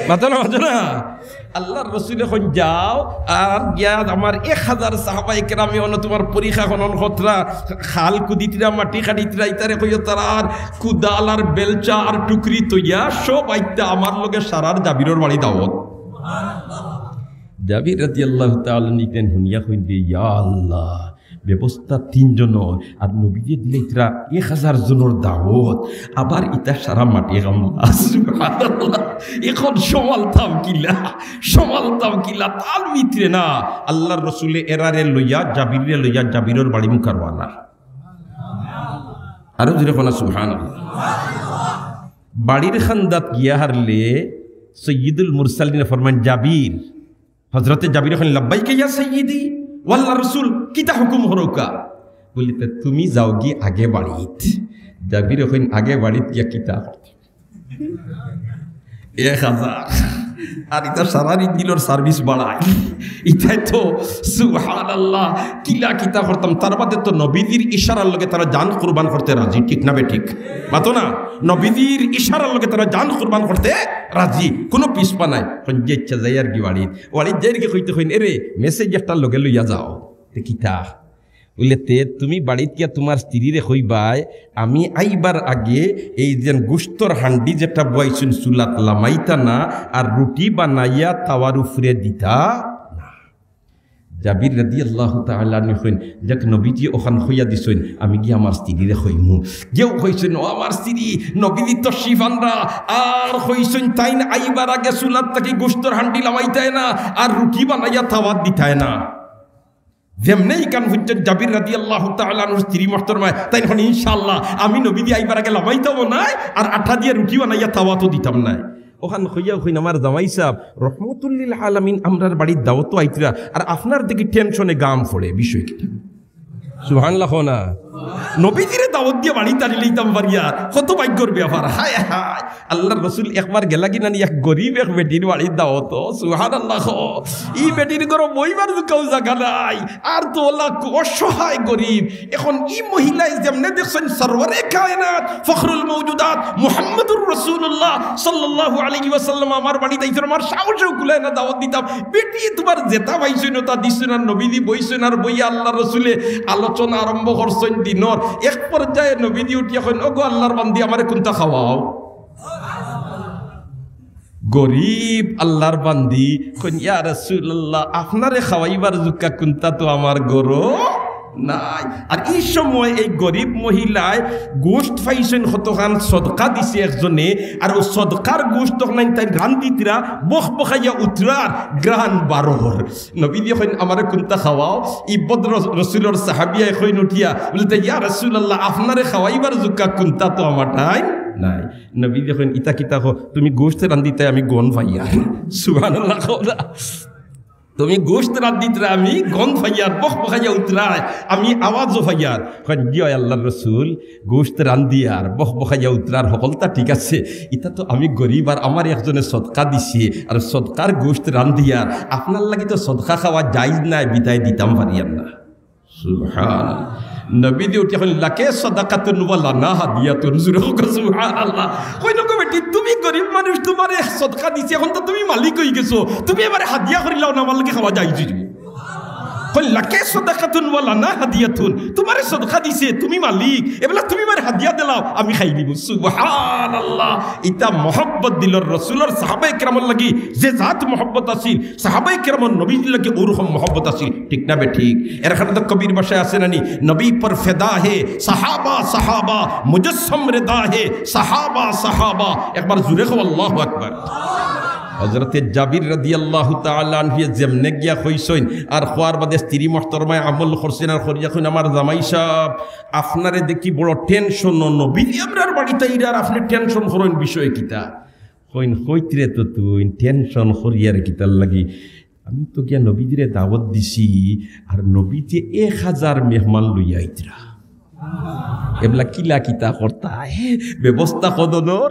মাতো না, মাতো না। আল্লাহর রসুলে কইন, "যাও, আর গিয়া আমার এক হাজার সাহাবায়ে কেরামে অনো তুমার পরিখা খনন করতরা, খাল কুদিতরা, মাটি কাটিতরা, ইতারে কইও তারার কুদাল আর বেলচা আর টুকরি তইয়া সব আইতা আমার লগে সারার জাবিরর বাড়ি দাওত।" জাবির রাদিয়াল্লাহু তাআলা আনহু ইখান হুনিয়া কইন, "রে ইয়া আল্লাহ, ব্যবস্থা তিনজনর, আর নবীয়ে দিলাইতরা এক হাজার জনর দাওত, আবার ইতা সারা মাটি কামলা।" সুবহানাল্লাহ। অখন সামালতাম কিলা, সামালতাম কিলা, তার ভিতরে না। আল্লাহর রসুলে এরারে লইয়া, জাবিররে লইয়া, জাবিরর বাড়ি মুখার রওয়ানা। আরো জোরে কও না, সুবহানাল্লাহ। বাড়ির কান্দাত গিয়া হারলে সৈয়দুল মুরসালিনে ফরমাইন, "জাবির।" হযরতে জাবিরে কইন, "লাব্বাইকা ইয়া সাইয়্যিদি, ও আল্লাহর রাসূল, কিতা হুকুম করউক্কা?" বুলে, "তে তুমি যাওগি আগে বাড়িত।" জাবিরে কইন, "আগে বাড়িত গিয়া কিতা করতে?" এক হাজার। আর ইতা সারা ইঞ্জিনর service বাড়ায়। ইতায় তো সুবহানাল্লাহ, কিলা কিতা করতাম। তার বাদে তো নবীজির ইশারার লগে তারা জান কুরবান করতে রাজি, ঠিক না বেঠিক? মাতো না, নবীজির ইশারার লগে তারা জান কুরবান করতে রাজি, কুনু পিছপা নাই। কইন যে, "ইচ্ছা যাইয়ারগি বাড়িত।" বাড়িত যাইয়ারগি কইতে কইন, "এরে, message একটা লগে লইয়া যাও।" তে কিতা? বুলে, "তে তুমি বাড়িত গিয়া তুমার স্ত্রীরে কইবায়, আমি আইবার আগে এই যেন গুস্তর হান্ডি যেটা বওয়াইছইন চুলাত লামাইতা না, আর রুটি বানাইয়া তাওয়ার উপরে দিতা না।" জাবির রাদিয়াল্লাহু তাআলা আনহু কইন, "যাক, নবীজি অখান কইয়া দিছইন, আমি গিয়া আমার স্ত্রীরে কইমু।" গিয়াউ কইছইন, "ও আমার স্ত্রী, নবীজি তশরিফ আনরা, আর কইছইন তাইন আইবার আগে চুলাত থাকি গুস্তর হান্ডি লামাইতায় না, আর রুটি বানাইয়া তাওয়াত দিতায় না।" যেমনে ইখান হুনছইন জাবির রাদিয়াল্লাহু তাআলা আনহুর স্ত্রী মুহতরমায়, তাইন কইন, "ইনশাআল্লাহ, আমি নবীজি আইবার আগে লামাইতামও নায়, আর আটা দিয়া রুটি বানাইয়া তাওয়াতও দিতাম নায়।" অখান কইয়া কইন, "আমার জামাই সাব, রহমতুল্লিল আলামিন আমরার বাড়িত দাওয়াতো আইতরা, আর আপনার দেখি tension-এ গাম পড়ে, বিষয় কিতা?" সুবহানাল্লাহ কও না। নবীজিরে দাওয়াত দিয়া বাড়িত আনিলিতাম পারিয়ার, কত ভাগ্যর ব্যাপার। হায় হায়, আল্লাহর রসুল একবার গেলাগি নানি এক গরিব এক বেটির বাড়িত দাওয়াতো, সুবহানাল্লাহ কও। ই বেটির ঘরো বইবার জুকাও জাগা নাই, আর তো অলা অসহায় গরিব। অখন ই মহিলায় যেমনে দেখছইন সরওয়ারে কায়নাত, ফখরুল মওজুদাত, মুহাম্মদুর রাসূলুল্লাহ সাল্লাল্লাহু আলাইহি ওয়াসাল্লাম আমার বাড়িত আইছইন, আমার সাহসেও কুলায় না দাওয়াত দিতাম। বেটি তুমার যেতা পাইছইন অতা দিছইন, আর নবীজি বইছইন, আর বইয়া আল্লাহর রসুলে আলোচনা আরম্ভ করছইন দিনর। এক পর্যায়ে নবীজি উঠিয়া কইন, "ওগো আল্লাহর বান্দি, আমারে কুন্তা খাওয়াও।" গরিব আল্লাহর বান্দি কইন, "ইয়া রাসূলুল্লাহ, আপনারে খাওয়াইবার জুকা কুন্তা তো আমার ঘরো নাই।" আর ই সময় এই গরিব মহিলায় গোশত পাইছইন, কতখান সদকা দিছে একজনে, আর অউ সদকার গোশত অখান তাইন রান্দিতরা, বকবকাইয়া উতরার, ঘ্রাণ বারর। নবীজি কইন, "আমারে কুন্তা খাওয়াও।" ই বদ রস-, রসুলর সাহাবিয়ায় কইন উঠিয়া, বুলে, "তে ইয়া রাসূলুল্লাহ, আপনারে খাওয়াইবার জুকা কুন্তা তো আমার ঠাইন নাই।" নবীজি কইন, "ইতা কিতা কও, তুমি গোশত রান্দিতায় আমি গন্ধ পাইয়ার।" সুবহানাল্লাহ কও না। "তুমি গোশত রান্দিতরা আমি গন্ধ পাইয়ার, বকবকাইয়া উতরায়, আমি আওয়াজও পাইয়ার।" কইন, "জি অয় আল্লাহর রসুল, গোশত রান্দিয়ার, বকবকাইয়া উতরার, হকলতা ঠিক আছে। ইতা তো আমি গরিব আর আমারে একজনে সদকা দিছে, আর সদকার গোশত রান্দিয়ার, আপনার লাগি তো সদকা খাওয়া জায়েজ নায়, বিধায় দিতাম পারিয়ার না।" সুবহানাল্লাহ। নবীজি উঠিয়া কইন, "লাকা সাদাকাতুন ওয়া লানা হাদিয়াতুন।" জোরে কও সুবহানাল্লাহ। কইন, "ওগো বেটি, তুমি গরিব মানুষ, তুমারে সদকা দিছে, অখন তো তুমি মালিক অইগেছো, তুমি আমারে হাদিয়া করিলাও না, আমার লাগি খাওয়া জায়েজ অইযিবো।" কইন, "লাকা সাদাকাতুন ওয়া লানা হাদিয়াতুন।" তুমারে সদকা দিছে, তুমি মালিক, এবলা তুমি আমারে হাদিয়া দিলাও, আমি খাইলিমু। সুবহানাল্লাহ। ইতা মহব্বত দিলর রসুলর সাহাবায়ে কেরামর লাগি যে জাত মহব্বত আছিল, সাহাবায়ে কেরামর নবীর লাগি অউ রকম মহব্বত আছিল, ঠিক না বেঠিক? এর কারণে তো কবির ভাষায় আছে নানি, "নবী পর ফেদা হে সাহাবা সাহাবা, মুজসম রেদা হে সাহাবা সাহাবা।" একবার জোরে কও, আল্লাহু আকবার। হযরতে জাবির রাদিয়াল্লাহু তাআলা আনহুয়ে যেমনে গিয়া কইছইন, আর কওয়ার বাদে স্ত্রী মুহতরমায় আমল করছইন, আর করিয়া কইন, "আমার জামাই সাব, আপনারে দেখি বড় tension, নবীজি আমরার বাড়িত আইরা, আর আপনে tension করইন, বিষয় কিতা?" কইন, "কইতরে তো তুইন, tension করিয়ার কিতার লাগি? আমি তো গিয়া নবীজিরে দাওয়াত দিছি, আর নবীজিয়ে এক হাজার মেহমান লইয়া আইতরা। এবলা কিলা কিতা করতায়, ব্যবস্থা কজনর,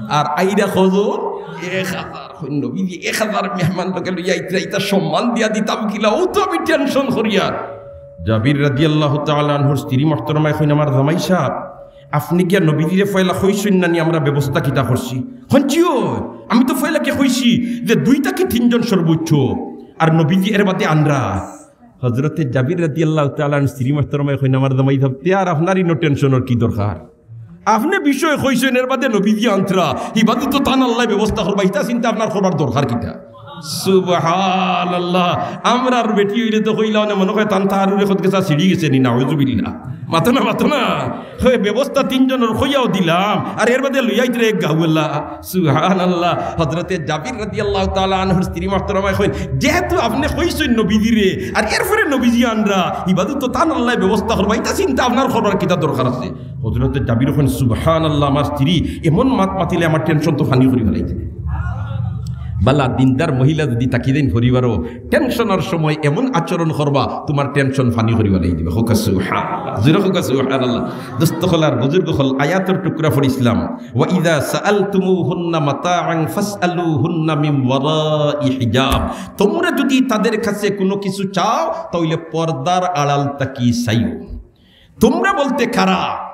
আর আইরা কজন?" "এক হাজার।" কইন, "নবীজিয়ে এক হাজার মেহমান লগে লইয়া আইতরা, ইতা সম্মান দিয়া দিতাম কিলা, অউ তো আমি tension করিয়ার।" জাবির রাদিয়াল্লাহু তাআলা আনহুর স্ত্রী মুহতরমায় কইন, "আমার জামাই সাব, আপনে গিয়া নবীজিরে পয়লা কইছইন না নি আমরা ব্যবস্থা কিতা করছি? কইন জি অয়, আমি তো পয়লাকে কইছি যে দুই থাকি তিনজন সর্বোচ্চ, আর নবীজি এর বাদে আনরা। হযরতে জাবির রাদিয়াল্লাহু তাআলা আনহুর স্ত্রী মুহতারামায় কইন, "আমার জামাই সাব, তে আর আপনার ইনো টেনশনর কি দরকার? আপনে বিষয় কইছইন, এর বাদে নবীজি আনতরা, ইবাদত তো তান আল্লায় ব্যবস্থা করবা, ইতা চিন্তা আপনার করবার দরকার কিতা?" সুবহানাল্লাহ। আমরার বেটি অইলে তো কইলা অনে মনো কয় তান তারুরে কত গেছা ছিড়ি গেছে নি, নাউজুবিল্লাহ। মাতো না, মাতো না। কয় ব্যবস্থা তিনজনর কইয়াও দিলাম, আর এর বাদে লইয়া আইতরা এক গাউআলা। সুবহানাল্লাহ। হযরতে জাবির রাদিয়াল্লাহু তাআলা আনহুর স্ত্রী মুহতারামায় কইন, "যেহেতু আপনে কইছইন নবীজিরে, আর এরপরে নবীজি আনরা, ইবাদত তো তান আল্লায় ব্যবস্থা করবা, ইতা চিন্তা আপনার করবার কিতা দরকার আছে?" হযরতে জাবির কইন, "সুবহানাল্লাহ, আমার স্ত্রী এমন মাত মাতিলে আমার টেনশন তো ফানি করি ফালাই দিবে।" বালা দিনদার মহিলা যদি থাকি দেন পরিবারও, টেনশনর সময় এমন আচরণ করবা, তুমার টেনশন ফানি করি ফালাই দিবে। কউক্কা সুবহানাল্লাহ, জোরে কউক্কা সুবহানাল্লাহ। দোস্ত অকল আর বুজুর্গ অকল, আয়াতর টুকরা পড়ছিলাম, "ওয়া ইযা সাআলতুমুহুন্না মাতাআন ফাসআলুহুন্না মিন ওয়ারাই হিজাব।" তোমরা যদি তাদের কাছে কোনো কিছু চাও, তাহলে পর্দার আড়াল থাকি চাইও। তোমরা বলতে কারা?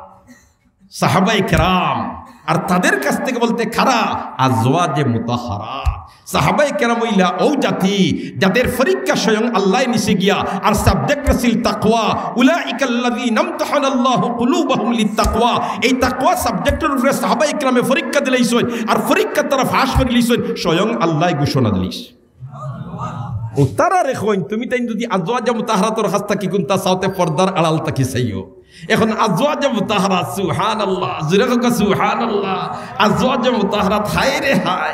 সাহাবায়ে কেরাম। আর তাদের কাছ থেকে বলতে কারা? আজওয়াজে মুতাহহারাত। সাহাবায়ে কেরাম অইলা অউ জাতি, যাদের পরীক্ষা স্বয়ং আল্লায় নিছে গিয়া, আর সাবজেক্ট আছিল তাকওয়া। উলাইকাল্লাযীনা ইমতাহানাল্লাহু কুলুবাহুম লিত্তাকওয়া। এই তাকওয়া সাবজেক্টর উপরে সাহাবায়ে কেরামে পরীক্ষা দিলাইছইন, আর পরীক্ষা তারা পাস করিলিছইন, স্বয়ং আল্লায় ঘোষণা দিলিছইন। ও তারারে কইন, তুমি তাইন যদি আজওয়াজে মুতাহহারাতর কাছ থাকি কুন্তা চাও তে পর্দার আড়াল থাকি চাইও। এখন আজওয়াজে মুতাহহারাত, সুবহানাল্লাহ, জোরে কউক্কা সুবহানাল্লাহ, আজওয়াজে মুতাহহারাত, হায় রে হায়।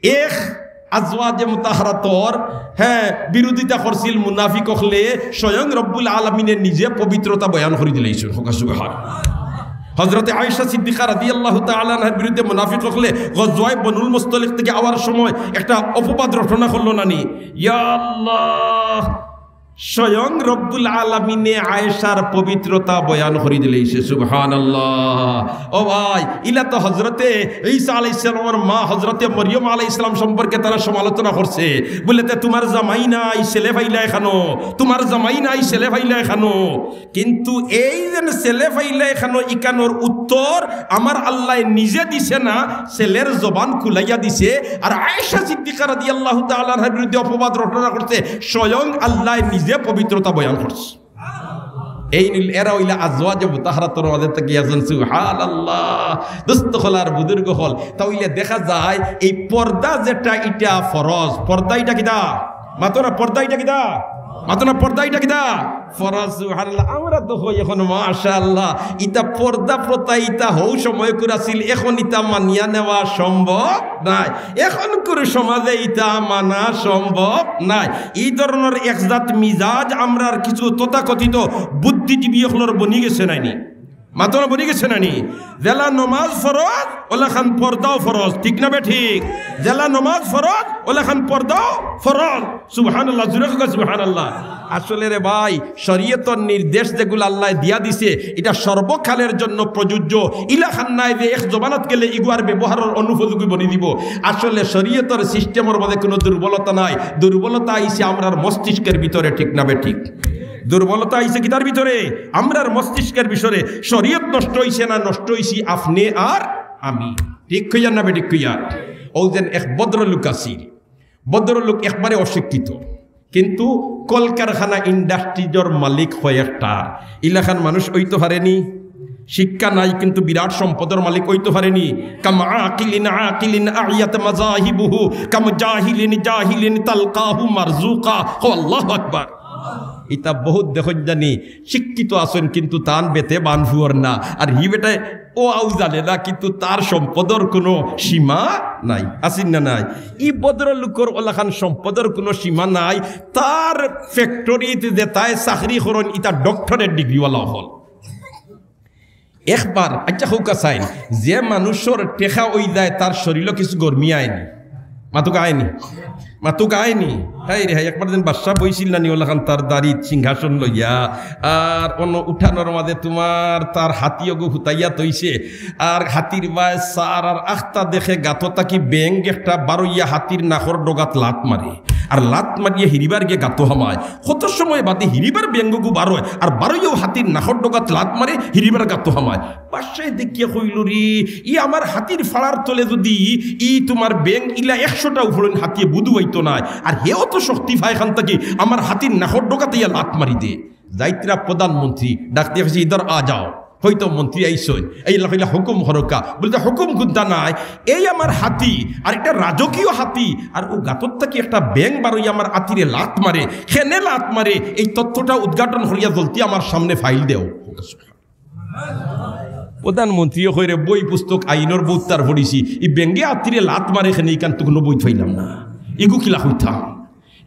এক আজওয়াজে মুতাহহারাতর, হ্যাঁ, বিরোধিতা করছিল মুনাফিক অকলে, স্বয়ং রব্বুল আলামিনে নিজে পবিত্রতা বয়ান করি দিলাইছইন। কউক্কা সুবহান। হযরতে আয়েশা সিদ্দিকা রাদিয়াল্লাহু তাআলা আনহার বিরুদ্ধে মুনাফিক অকলে গজওয়ায়ে বনুল মুস্তলিক থাকি আওয়ার সময় একটা অপবাদ রটনা করলো না নি? ইয়া আল্লাহ, স্বয়ং রব্বুল আলামিনে আয়েশার পবিত্রতা বয়ান করি দিলাইছে। সুবহানাল্লাহ। ও ভাই, ইলা তো হযরতে ঈসা আলাইহিস সালামর মা হযরতে মরিয়ম আলাইহিস সালাম সম্পর্কে তারা সমালোচনা করছে, বলে, "তে তুমার জামাই নাই, ছেলে পাইলায় কেনে? তুমার জামাই নাই, ছেলে পাইলায় কেনে?" কিন্তু এই যে ছেলে পাইলায় কেনে, ইখানোর উত্তর আমার আল্লায় নিজে দিছে না, ছেলের জবান খুলাইয়া দিছে। আর আয়েশা সিদ্দিকা রাদিয়াল্লাহু তাআলা আনহার বিরুদ্ধে অপবাদ রটনা করছে, স্বয়ং আল্লায় নিজে পবিত্রতা বয়ান করছে। এই নিল, এরা অইলা আজওয়াজে মুতাহহারাতর মাঝে থাকি একজন। সুবহানাল্লাহ। দোস্ত অকল আর বুজুর্গ অকল, তা অইলে দেখা যায় এই পর্দা যেটা, ইটা ফরজ। পর্দা ইটা কিতা? মাতো না, পর্দা ইটা কিতা? মাতো না, পর্দা ইটা কিতা? ফরজ। সুবহানাল্লাহ। আমরা তো কই এখন মাশাআল্লাহ, ইতা পর্দা প্রথা ইতা হউ সময় কুর আছিল, এখন ইতা মানিয়া নেওয়া সম্ভব নায়। এখনকুর সমাজে ইতা মানা সম্ভব নায়। এই ধরনর এক জাত মিজাজ আমরার কিছু তথাকথিত বুদ্ধিজীবী অকলর বনি গেছে নানি? মাতো না, বনি গেছে নানি? যেলা নমাজ ফরজ, অলাখান পর্দাও ফরজ, ঠিক না বেঠিক? যেলা নমাজ ফরজ, অলাখান পর্দাও ফরজ। সুবহানাল্লাহ, জোরে কউক্কা সুবহানাল্লাহ। আসলে রে ভাই, শরীয়তর নির্দেশ যেগুলা আল্লায় দিয়া দিছে, ইটা সর্বকালের জন্য প্রযোজ্য। ইলাখান নায় যে এক জমানাত গেলে ইগুয়ার ব্যবহারর অনুপযোগী বনি দিবো। আসলে শরীয়তর সিস্টেমর মাঝে কুনু দুর্বলতা নাই, দুর্বলতা আইছে আমরার মস্তিষ্কের ভিতরে, ঠিক না বেঠিক? দুর্বলতা আইছে কিতার ভিতরে? আমরার মস্তিষ্কের ভিতরে। শরীয়ত নষ্ট অইছে না, নষ্ট অইছি আপনে আর আমি। ঠিক কইয়ার না বেঠিক কইয়ার? অউ যেন এক ভদ্রলোক আছিল, ভদ্রলোক একবারে অশিক্ষিত, কিন্তু কলকারখানা ইন্ডাস্ট্রিজর মালিক কয়েকটা। ইলাখান মানুষ অইতো পারেনি? শিক্ষা নাই কিন্তু বিরাট সম্পদর মালিক অইতো পারেনি? কাম আকিলিন আকিলিন আইয়াত মাজাহিবুহু, কাম জাহিলিন জাহিলিন তালকাহু মারজুকা। ও আল্লাহু আকবার। ইতা বহুত দেখইন জানি শিক্ষিত আছইন কিন্তু তান বেতে বান ফুয়ার না। আর হি বেটায় অউ জানে না কিন্তু তার সম্পদর কুনু সীমা নাই। আছিল না নাই? ই ভদ্রলোকর অলাখান সম্পদর কুনু সীমা নাই। তার ফ্যাক্টরিত যেতায় চাকরি করইন, ইতা ডক্টরেট ডিগ্রিওয়ালা অকল। একবার, আইচ্ছা, কউক্কা চাইন, যে মানুষর টেকা অইযায়, তার শরীলো কিছু গরমি আয়নি? মাতুক আয়নি? মাতুক আয়নি? হায় রে হায়, একবার যেন বাদশা বইছিল নানি, অলাখান তার দাড়িত সিংহাসন লইয়া, আর অনো উঠানর মাঝে তুমার তার হাতি অগু হুতাইয়া থইছে, আর হাতির বায় সার আর আখতা দেখে গাতো থাকি বেং একটা বারইয়া হাতির নাকর ডগাত লাত মারে। আর লাত মারিয়া হিরিবার গিয়া গাতো হামায়। কত সময় বাদে হিরিবার বেঙ্গগু বারয়, আর বারইয়াউ হাতির নাকর ডগাত লাত মারে, হিরিবার গাতো হামায়। বাদশায় দেখিয়া কইল, "রে, ই আমার হাতির ফাড়ার তলে যুদি ই তুমার বেং ইলা একশোটা উফড়ইন হাতিয়ে বুধ অইতো নায়, আর হেও তো শক্তি পায় খান থাকি আমার হাতির নাকর ডগাত আইয়া লাত মারি দে।" যাইতরা প্রধানমন্ত্রী ডাক দিয়া কইছে, "ইধর আ যাও।" হয়তো মন্ত্রী আইছইন, আইয়া কইলা, "হুকুম করউক্কা।" বুলে, "হুকুম কুন্তা নায়, এই আমার হাতি, আর একটা রাজকীয় হাতি, আর অউ গাতর থাকি একটা বেং বারইয়া আমার হাতিরে লাত মারে, কেনে লাত মারে, এই তথ্যটা উদ্ঘাটন করিয়া জলদি আমার সামনে ফাইল দেও।" প্রধানমন্ত্রীয়ে কয়, "রে, বই পুস্তক আইনর বউত্তার পড়িছি, ই বেঙ্গে হাতিরে লাত মারে কেনে, ইখান তো কুনু বইত পাইলাম না, ইগু কিলা কইতাম।"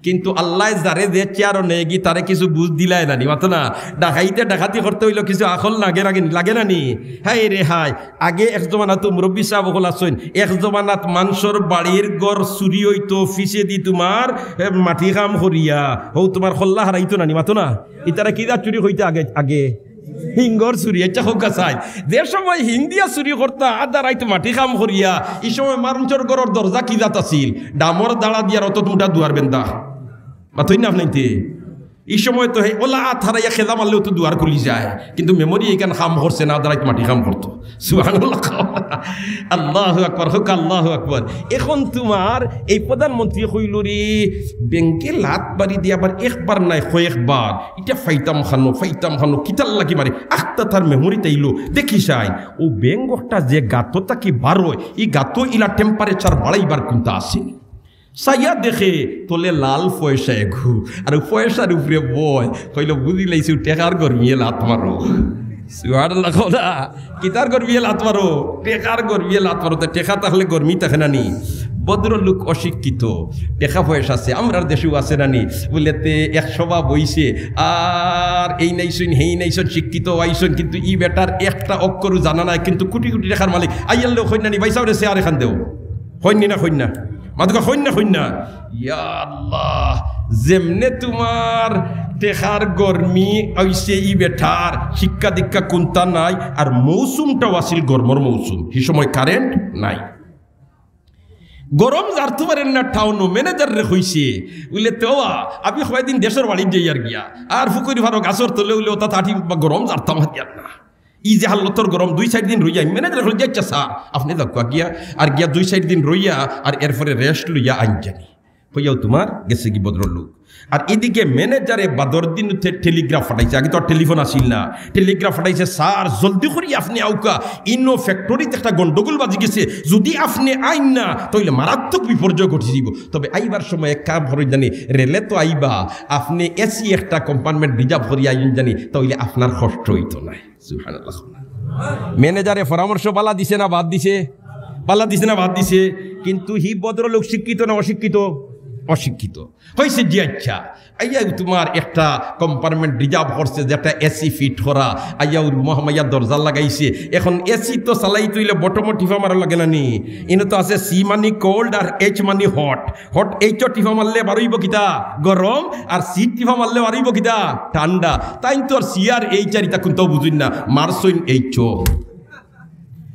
কিন্তু আল্লায় যারে যে চেয়ারো নেয়গি, তারে কিছু বুঝ দিলায় না নি, মাতো না? ডাকাইতে ডাকাতি করতে অইলো কিছু আকল লাগে, লাগে, লাগে না নি? হায় রে হায়, আগে এক জমানাত তো মুরব্বি সাব অকল আছইন, এক জমানাত মানষর বাড়ির ঘর চুরি অইতো, পিছেদি তুমার, এ, মাটি কাম করিয়া, হউ তুমার কল্লা হারাইতো না নি, মাতো না? ইতারে কিতা চুরি কইতা আগে, আগে? হিঙ্গর চুরি, আইচ্ছা, কউক্কা চাই। যে সময় হিং দিয়া চুরি করতা, আধা রাইত মাটি কাম করিয়া, ই সময় মানষর ঘরর দরজা কি জাত আছিল? ডামর দাড়া দিয়ার অত মুটা দুয়ার বেন্দা। মাতইন না আপনে তে? ই সময় তো হে ওলা আত হারাইয়া খেজা মারলেও তো দুয়ার খুলি যায়, কিন্তু memory ইখান কাম করছে না, আধা রাইত মাটি কাম করতো। সুবহানাল্লাহ। আল্লাহু আকবার, কউক্কা আল্লাহু আকবার। এখন তুমার এই প্রধানমন্ত্রী কইল, "রে, বেঙ্গে লাত মারি দিয়া আবার একবার নায়, কয়েকবার।" ইটা ফাইতাম খানো, ফাইতাম খানো, কিতার লাগি মারে? আখতা তার memory-ত আইলো, দেখি চাইন, অউ বেং অকটা যে গাতো থাকি বারয়, ই গাতো ইলা temperature বাড়াইবার কুন্তা আছে নি? চাইয়া দেখে, তলে লাল পয়সা এগু, আর অউ পয়সার উপরে বয়, কইল, "বুঝিলাইছি, টেকার গরমিয়ে লাত মারো।" সুবহানাল্লাহ কও না। কিতার গরমিয়ে লাত মারো? টেকার গরমিয়ে লাত মারো। তে টেকা থাকলে গরমি থাকে না নি? ভদ্রলোক অশিক্ষিত, টেকা পয়সা আছে, আমরার দেশেও আছে না নি? বুলে, তে এক সভা বইছে, আর এই নাইছইন, হেই নাইছইন, শিক্ষিত আইছইন, কিন্তু ই বেটার একটা অক্ষরও জানা নাই, কিন্তু কুটি কুটি টেকার মালিক। আইয়ারলেও কইন না নি, "ভাইসাব রে, চেয়ার এখান দেও।" কইন নি না, কইন না? মাতউক্কা, কইন না, কইন না? ইয়া আল্লাহ, যেমনে তুমার টেকার গরমি অইছে ই বেটার, শিক্ষা দীক্ষা কুন্তা নাই, আর মৌসুমটাও আছিল গরমর মৌসুম, হি সময় current নাই। গরম জারতো পারের না টাউনো, manager-রে কইছে, বুলে, "তে ওবা, আমি কয়দিন দেশর বাড়িত যাইয়ার গিয়া, আর ফুকুরি ফারো গাছর তলে উলে ওতা তাটি বা গরম জারতাম পারিয়ার না।" ই যে হালতর গরম, দুই চাইর দিন রইয়া, manager-রে কইল, "আইচ্ছা স্যার, আপনে যাউক্কা গিয়া, আর গিয়া দুই চাইর দিন রইয়া, আর এরপরে rest লইয়া আইন জানি।" কইয়াউ তুমার গেছেগি ভদ্রলোক। আর ইদিকে manager-এ বাদর দিন তে-, telegraph পাঠাইছে, আগে তো আর telephone আছিল না, telegraph পাঠাইছে, "স্যার, জলদি করি আপনে আউক্কা, ইনো factory-ত একটা গন্ডগোল বাজি গেছে, যুদি আপনে আইন না, তাইলে মারাত্মক বিপর্যয় ঘটি যাইবো। তবে আইবার সময় এক কাম করইন জানি, রেলে তো আইবা, আপনে AC একটা compartment reserve করি আইন জানি, তাইলে আপনার কষ্ট অইতো নায়।" সুবহানাল্লাহ। Manager-এ পরামর্শ বালা দিছে না বাদ দিছে? বালা দিছে না বাদ দিছে? কিন্তু হি ভদ্রলোক শিক্ষিত না অশিক্ষিত? অশিক্ষিত। কইছে, "জি আইচ্ছা।" আইয়া তুমার একটা compartment reserve করছে, যেটা AC fit করা। আইয়া অউ রুমো হামাইয়া দরজা লাগাইছে। এখন AC তো চালাইতে অইলে bottom-ও টিপা মারা লাগে না নি? ইনো তো আছে C মানে cold আর H মানে hot। Hot H-ও টিপা মারলে বারইবো কিতা? গরম। আর C টিপা মারলে বারইবো কিতা? ঠান্ডা। তাইন তো আর C আর H আর ইতা কুন্তাও বুঝইন না, মারছইন H-ও।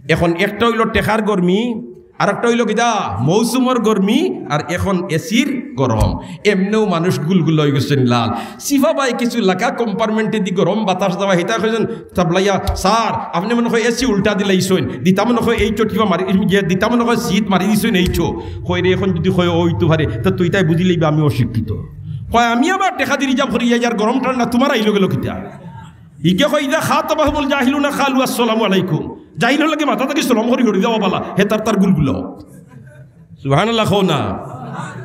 এখন একটা অইলো টেকার গরমি, আর একটা অইলো কিতা? মৌসুমর গরমি, আর এখন AC-র গরম। এমনেউ মানুষ গুলগুলা অইগেছইন লাল। সিফা বায় কিছু লাখা compartment-এদি গরম বাতাস যাওয়া, হিতা কইছইন, তাবলাইয়া, "স্যার, আপনে মনে কয় AC উল্টা দিলাইছইন, দিতা মনে কয় H-ও টিপা মারি, ইয়ে, দিতা মনে কয় C-ত মারি দিছইন H-ও।" কয় রে, এখন যুদি কয় অইতো পারে, তে তুই তাই বুঝিলাইবা আমি অশিক্ষিত। কয়, "আমি আবার টেকা দি reserve করি, ইয়ার গরম ঠান্ডা তুমার আইলো গেলো কিতা?" ইগে কয়, "ইযা খাতাবাহুমুল জাহিলুনা ক্বালু আসসালামু আলাইকুম।" জাহিলর লগে মাথা থাকি সালাম করি হরি যাওয়া বালা, হে তার তার গুলগুলাও। সুবহানাল্লাহ কও না।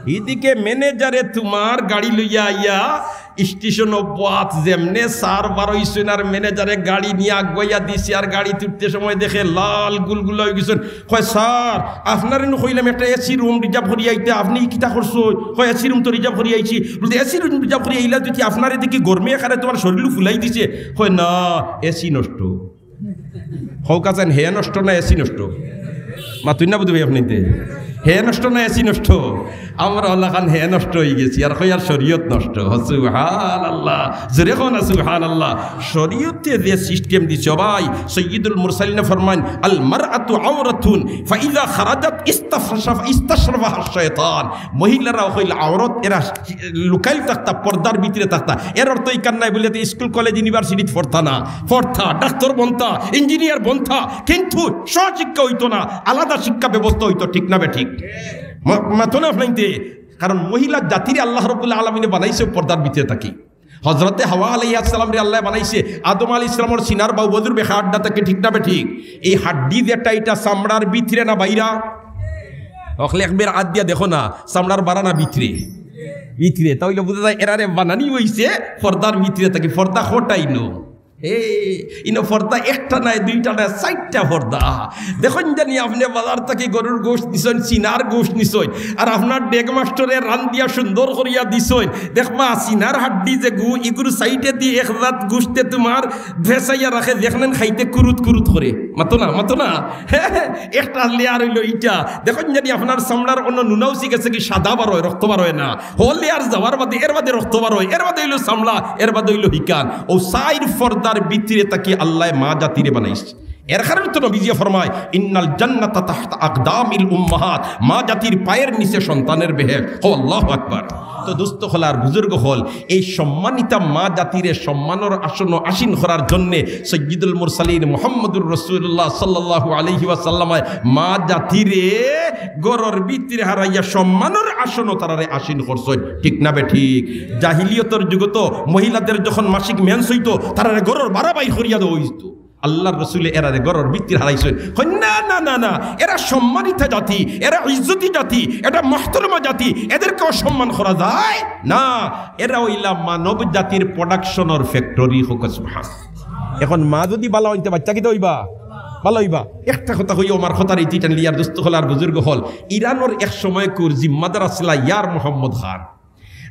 ইদিকে manager-এ তুমার গাড়ি লইয়া আইয়া স্টেশনো বাত, যেমনে স্যার বারইছইন আর manager-এ গাড়ি নিয়া আগুয়াইয়া দিছে, আর গাড়িত উঠতে সময় দেখে লাল গুলগুলা অইগেছইন। কয়, "স্যার, আপনারে নু কইলাম একটা AC room reserve করি আইতা, আপনে ই কিতা করছইন?" কয়, "AC room তো reserve করি আইছি।" বুলে, "AC room reserve করি আইলা যুদি আপনারে দেখি গরমে একেবারে তুমার শরীল ফুলাই দিছে।" কয়, "না, AC নষ্ট।" কউক্কা চাইন, হে নষ্ট না AC নষ্ট? মাতইন না বুধ ভাই আপনে তে। হে নষ্ট না এসি নষ্ট? আমরা অলাখান হে নষ্ট অইগেছি, আর কইয়ার শরীয়ত নষ্ট। সুবহানাল্লাহ, জোরে কও না সুবহানাল্লাহ। শরীয়তে যে সিস্টেম দিছে, ও ভাই, সৈয়দুল মুরসালিনে ফরমাইন, "আল মারআতু আওরাতুন, ফাইযা খারাজাত ইস্তাশরাফা-, ইস্তাশরাফাহা শায়তান।" মহিলারা অইল আওরত, এরা লুকাইল থাকতা, পর্দার ভিতরে থাকতা। এর অর্থ ইখান নায় বুলে তে স্কুল, কলেজ, ইউনিভার্সিটিত পড়তা না, পড়তা, ডাক্তার বনতা, ইঞ্জিনিয়ার বনতা, কিন্তু স্বশিক্ষা অইতো না, আলাদা শিক্ষা ব্যবস্থা অইতো, ঠিক না বেঠিক? মা-, মাতো না আপনাইনতে? কারণ মহিলা জাতিরে আল্লাহ রাব্বুল আলামিনে বানাইছে পর্দার ভিতরে থাকি। হযরতে হাওয়া আলাইহিস সালামরে আল্লায় বানাইছে, আদম আলাইহিস সালামর সিনার বাউ বাজুর বেকা আড্ডা থাকি, ঠিক না বেঠিক? এই হাড্ডি যেটা, ইটা চামড়ার ভিতরে না বাইরা? অকলে একবার আত দিয়া দেখো না, চামড়ার বারা না ভিতরে? ভিতরে। তা অইলে বুঝা যায় এরারে বানানি অইছে পর্দার ভিতরে থাকি। পর্দা কয়টা ইনো? এ, ইনো পর্দা একটা নায়, দুইটা নায়, চাইরটা পর্দা। দেখইন জানি আপনে বাজার থাকি গরুর গোশত নিছইন, সিনার গোশত নিছইন, আর আপনার ডেগ মাস্টরে রান্দিয়া সুন্দর করিয়া দিছইন। দেখবা, সিনার হাড্ডি যেগু, ইগুর সাইডেদি এক জাত গোশতে তুমার ভেসাইয়া রাখে, দেখনেন খাইতে কুরুত কুরুত করে। মাতো না, মাতো না। একটা layer অইলো ইটা। দেখইন জানি আপনার চামড়ার অনো নুনা উচি গেছে কি সাদা বারয়, রক্ত বারয় না। হো layer যাওয়ার বাদে, এর বাদে রক্ত বারয়, এর বাদে অইলো চামড়া, এর বাদে অইলো হিকান। অউ চাইর পর্দার ভিতরে থাকি আল্লায় মা জাতিরে বানাইছে। এর কারণে তো নবীজিয়ে ফরমায়, "ইন্নাল জান্নাতা তাহতা আকদামিল উম্মাহাত।" মা জাতির পায়ের নিচে সন্তানের বেহেশত। কও আল্লাহু আকবার। তো দোস্ত অকল আর বুজুর্গ অকল, এই সম্মানিতা মা জাতিরে সম্মানর আসনো আসীন করার জন্যে সৈয়দুল মুরসালিন মুহাম্মদুর রাসূলুল্লাহ সাল্লাল্লাহু আলাইহি ওয়াসাল্লামে মা জাতিরে ঘরর ভিতরে হারাইয়া সম্মানর আসনো তারারে আসীন করছইন, ঠিক না বেঠিক? জাহিলিয়তর যুগো তো মহিলাদের যখন মাসিক মেন্স অইতো, তারারে ঘরর বারা বাইর করিয়া দেওয়া অইতো। আল্লাহর রসুলে এরারে ঘরর ভিতরে হারাইছইন। কইন, "না, না, না, না, এরা সম্মানিতা জাতি, এরা ইজ্জতি জাতি, এটা মহতরমা জাতি, এদেরকে অসম্মান করা যায় না।" এরা অইলা মানব জাতির প্রোডাকশনর ফ্যাক্টরি। কও সুবহান। এখন মা যুদি বালা অইন তে বাইচ্চা কিতা অইবা? বালা অইবা। একটা কথা কইও, আমার কথার ইতি টানলি আর দোস্ত অকল আর বুজুর্গ অকল, ইরানর এক সময়কুর জিম্মাদার আছলা ইয়ার মোহাম্মদ খান।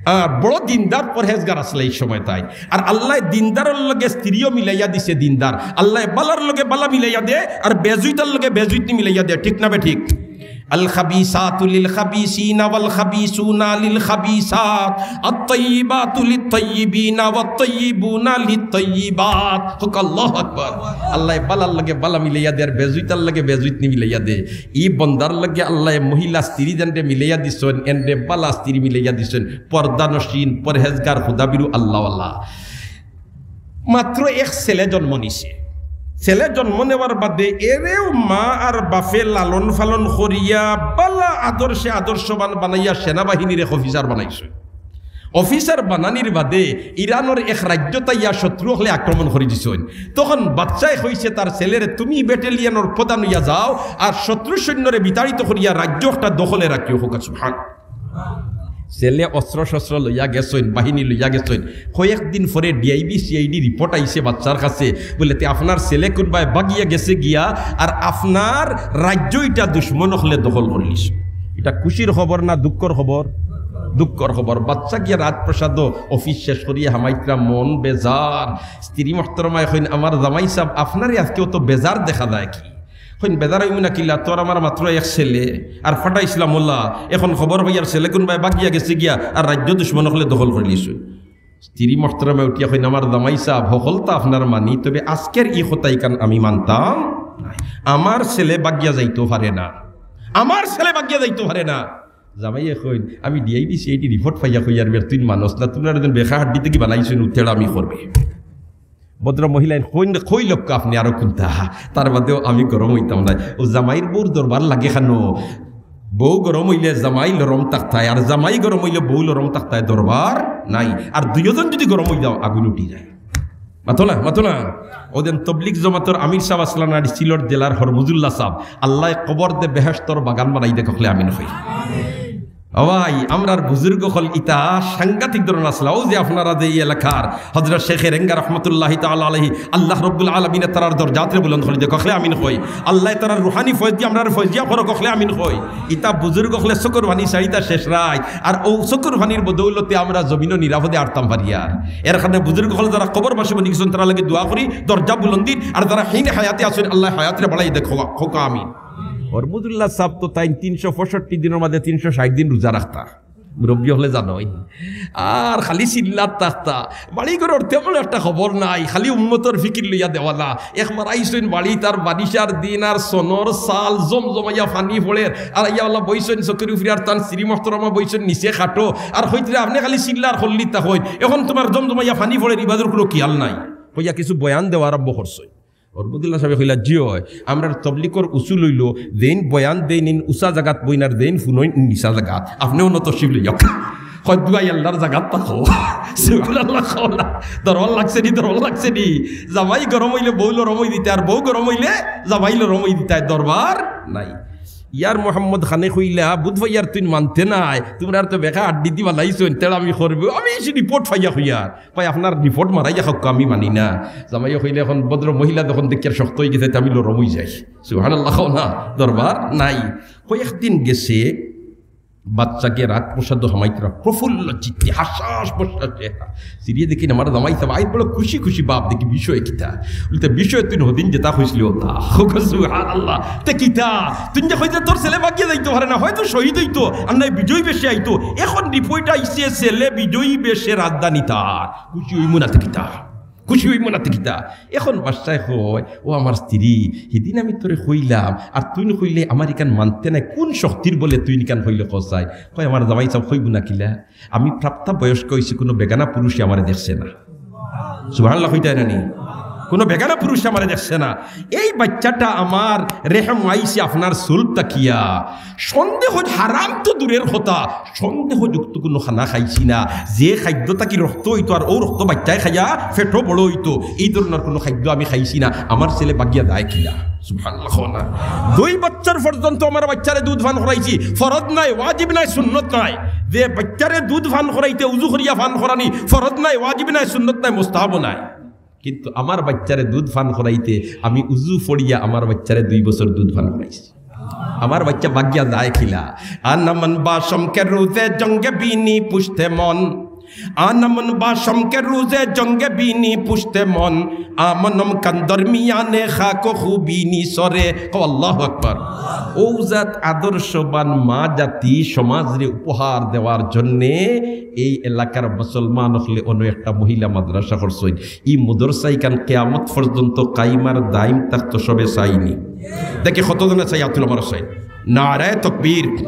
আর বড় দিনদার পরহেজগার আছলা ই সময় তাই। আর আল্লায় দিনদারর লগে স্ত্রীও মিলাইয়া দিছে দিনদার। আল্লায় বালার লগে বালা মিলাইয়া দে, আর বেজুইতার লগে বেজুইতনি মিলাইয়া দে, ঠিক না বেঠিক? আল খাবিসাতু লিল খাবিসিনা ওয়াল খাবিসুনা লিল খাবিসাত, আত তাইয়িবাতু লিত তাইয়িবিনা ওয়াত তাইয়িবুনা লিত তাইয়িবাত। কও আল্লাহু আকবার। আল্লায় বালার লগে বালা মিলাইয়া দে, আর বেজুইতার লগে বেজুইতনি মিলাইয়া দে। ই বন্দার লগে আল্লায় মহিলা স্ত্রী যেনরে মিলাইয়া দিছইন, এনরে বালা স্ত্রী মিলাইয়া দিছইন, পর্দানশীন, পরহেজগার, খুদাবিরু, আল্লাহওয়ালা। মাত্র এক ছেলে জন্ম নিছে। ছেলে জন্ম নেওয়ার বাদে এরেও মা আর বাপে লালন পালন করিয়া বালা আদর্শে আদর্শবান বানাইয়া সেনাবাহিনীর এক অফিসার বানাইছে। অফিসার বানানির বাদে ইরানর এক রাজ্যত আইয়া শত্রু অকলে আক্রমণ করি দিছইন। তখন বাচ্চায় কইছে তার ছেলেরে, "তুমি ব্যাটালিয়নর প্রধান অইয়া যাও, আর শত্রু সৈন্যরে বিতাড়িত করিয়া রাজ্য একটা দখলে রাখিও।" কও সুবহান। ছেলে অস্ত্র শস্ত্র লইয়া গেছইন, বাহিনী লইয়া গেছইন। কয়েকদিন পরে ডিআইবি সিআইডি রিপোর্ট আইছে বাচ্চার কাছে, বুলে, "তে আপনার ছেলে কুনবায় বাগিয়া গেছে গিয়া, আর আপনার রাজ্য ইটা দুশমন অকলে দখল করিলিছে।" ইটা খুশির খবর না দুঃখর খবর? দুঃখর খবর। বাচ্চা গিয়া রাজপ্রাসাদ অফিস শেষ করিয়া হামাইতরা, মন বেজার। স্ত্রী মোহতরমায় কইন, "আমার জামাই সাব, আপনারে আজকে অত বেজার দেখা যায় কি?" কইন, "বেজার অইমু না কিলা, তোর আমার মাত্র এক ছেলে, আর ফাটাইছলাম অলা, এখন খবর পাইয়ার ছেলে কুনবায় বাগিয়া গেছে গিয়া, আর রাজ্য দুশমন অকলে দখল করিলিছে।" স্ত্রী মোহতরমায় উঠিয়া কইন, "আমার জামাই সাব, হকলতা আপনার মানি, তবে আজকের ই কথা ইখান আমি মানতাম নায়। আমার ছেলে বাগিয়া যাইতো পারে না, আমার ছেলে বাগিয়া যাইতো পারে না।" জামাইয়ে কইন, "আমি ডিআইবি সিআইডি রিপোর্ট পাইয়া কইয়ার বের তুইন মানুষ না, তুমরারে যেন বেকা হাড্ডি থাকি বানাইছইন, উতেড়ামি করবে।" ভদ্র মহিলায় কইন, "কইলউক্কা আপনে আরো কুনতা, তার বাদেও আমি গরম অইতাম নায়।" অউ জামাইর বউর দরবার লাগে কেনে? বউ গরম অইলে জামাই লরম থাকতায়, আর জামাই গরম অইলে বউ লরম থাকতায়, দরবার নাই। আর দুইওজন যুদি গরম অই যাও, আগুন উঠি যায়। মাতো না, মাতো না। অউ দিন তবলিগ জমাতর আমির সাব আছলা না, সিলট জেলার হরমুজুল্লাহ সাব, আল্লায় কবর দে বেহেশতর বাগান বানাই দেউক, অকলে আমিন কই। ও ভাই, আমরার বুজুর্গ অকল ইতা সাংঘাতিক ধরন আছলা। অউ যে আপনারা যে ই এলাকার হযরত শেখে রেঙ্গা রহমতুল্লাহি তাআলা আলাইহি, আল্লাহ রব্বুল আলামিনে তারার দরজাতরে বুলন্দ করি দেউক, অকলে আমিন কই। আল্লায় তারার রুহানি ফয়েজ দি আমরারে ফয়েজিয়াব করউক, অকলে আমিন কই। ইতা বুজুর্গ অকলে চকুর পানি ছাড়িতা শেষ রাইত, আর অউ চকুর পানির বদৌলতে আমরা জমিনো নিরাপদে আটতাম পারিয়ার। এর কারণে বুজুর্গ অকল যারা কবরবাসী বনি গেছইন, তারার লাগি দোয়া করি, দরজা বুলন্দির, আর যারা হিন হায়াতে আছইন, আল্লায় হায়াতরে বাড়াই দেউক, কউক্কা আমিন। হরমুদুল্লাহ সাব তো তাইন তিনশো পঁয়ষট্টি দিনর মাঝে তিনশো ষাইট দিন রোজা রাখতা, মুরব্বি অকলে জানইন। আর খালি চিল্লাত থাকতা, বাড়ি ঘরর তেমন একটা খবর নাই, খালি উম্মতর ফিকির লইয়া দেওয়ালা। একবার আইছইন বাড়ি, তার বারিশার দিন আর সনর সাল জমজমাইয়া পানি পড়ের, আর আইয়া আল্লাহ বইছইন চকির উপরে, আর তান স্ত্রী মোহতরমা বইছইন নিচে খাটো, আর কইতরা আপনে খালি চিল্লার খল্লি তা কইন, এখন তুমার জমজমাইয়া পানি পড়ের, ইবাদর কুনু খিয়াল নাই। কইয়া কিছু বয়ান দেওয়া আরম্ভ করছইন। হরমুদুল্লাহ সাবে কইলা, "জি অয়, আমরার তবলিগর উসুল অইলো, যেইন বয়ান দেইন ইন উচা জাগাত বইন আর যেইন হুনইন ইন নিচা জাগাত। আপনেও অনো তশরিফ লইয়া।" কয়, "দুয়াই আল্লার জাগাত থাকো।" সুবহানাল্লাহ কও না। দরবার লাগছে নি, দরবার লাগছে নি। জামাই গরম অইলে বউ লরম অই দিতা, আর বউ গরম অইলে জামাই লরম অই দিতা, দরবার নাই। ইয়ার মোহাম্মদ খানে কইলা, "বুধ ভাইয়ার তুইন মানতে নায়, তুমরার তো বেকা আড্ডি দি বানাইছইন, তেড়ামি করবে, আমি এসে রিপোর্ট পাইয়া কইয়ার।" কয়, "আপনার রিপোর্ট মারাইয়া খাউক্কা, আমি মানি না।" জামাইয়ে কইলে, "এখন ভদ্র মহিলা যখন দেখিয়ার শক্ত অই গেছে, তে আমি লরম অই যাই।" সুবহানাল্লাহ কও না, দরবার নাই। কয়েকদিন গেছে, বাচ্চাকে রাজপ্রাসাদো হামাইতরা, প্রফুল্ল চিত্তে, হাসাস বসাস চেহারা। সিরিয়ে দেখি আমার জামাই সাব আইজ বড় খুশি খুশি ভাব, দেখি বিষয় কিতা। বলতে, "বিষয় তুইন হদিন যেতা কইছলি অতা।" কউক্কা সুবহানাল্লাহ। "তে কিতা? তুইন যে কইতে তোর ছেলে বাগিয়া যাইতো পারে না, হয়তো শহীদ অইতো, আর নায় বিজয়ী বেশে আইতো। এখন রিপোর্ট আইছে ছেলে বিজয়ী বেশে রাজধানী তার।" খুশি অইমু না তে কিতা? খুশি অইমু না তে কিতা? এখন বাদশায় কয়, "ও আমার স্ত্রী, হিদিন আমি তোরে কইলাম, আর তুইন কইলে আমার ইখান মানতে নায়, কুন শক্তির বলে তুইন ইখান কইলে কছাইন?" কয়, "আমার জামাই সাব কইবো না কিলা? আমি প্রাপ্তা বয়স্ক অইছি, কুনু বেগানা পুরুষে আমারে দেখছে না।" সুবহানাল্লাহ কইতায় না নি? "কুনু বেগানা পুরুষে আমারে দেখছে না। এই বাচ্চাটা আমার রেহেম আইছে আপনার চুল তাকিয়া। সন্দেহ হারাম তো দূরের কথা, সন্দেহযুক্ত কুনু খানা খাইছি না, যে খাদ্য থাকি রক্ত অইতো আর অউ রক্ত বাচ্চায় খাইয়া পেটো বড় অইতো, এই ধরনর কুনু খাদ্য আমি খাইছি না, আমার ছেলে বাগিয়া যায় কিলা?" সুবহানাল্লাহ কও না। দুই বছর পর্যন্ত আমার বাচ্চারে দুধ পান করাইছি, ফরজ নায়, ওয়াজিব নায়, সুন্নত নায়। যে বাচ্চারে দুধ পান করাইতে উজু করিয়া পান করানি ফরজ নায়, ওয়াজিব নায়, সুন্নত নায়, মুস্তাহাবও নায়। কিন্তু আমার বাচ্চারে দুধ পান করাইতে আমি উজু পড়িয়া আমার বাচ্চারে দুই বছর দুধ পান করাইছি। আমার বাচ্চা বাগিয়া যায় কিলা? আনামন বাসম কে রুজে জঙ্গে বিনি পুষতে মন। আনামন বাসম কে রুজে জঙ্গে বিনি পুষতে মন। আমনম কান দরমিয়ানে খাকো খুবিনি সরে। কও আল্লাহু আকবার। অউ জাত আদর্শবান মা জাতি সমাজরে উপহার দেওয়ার জন্যে এই এলাকার মুসলমান অকলে অনো একটা মহিলা মাদ্রাসা করছইন। ই মাদ্রাসা ইখান কিয়ামত পর্যন্ত কাইম আর দাইম থাকতো, সবে চাইনি। দেখি কতজনে চাই, আতুল আমার চাই। নারায়ে তকবীর।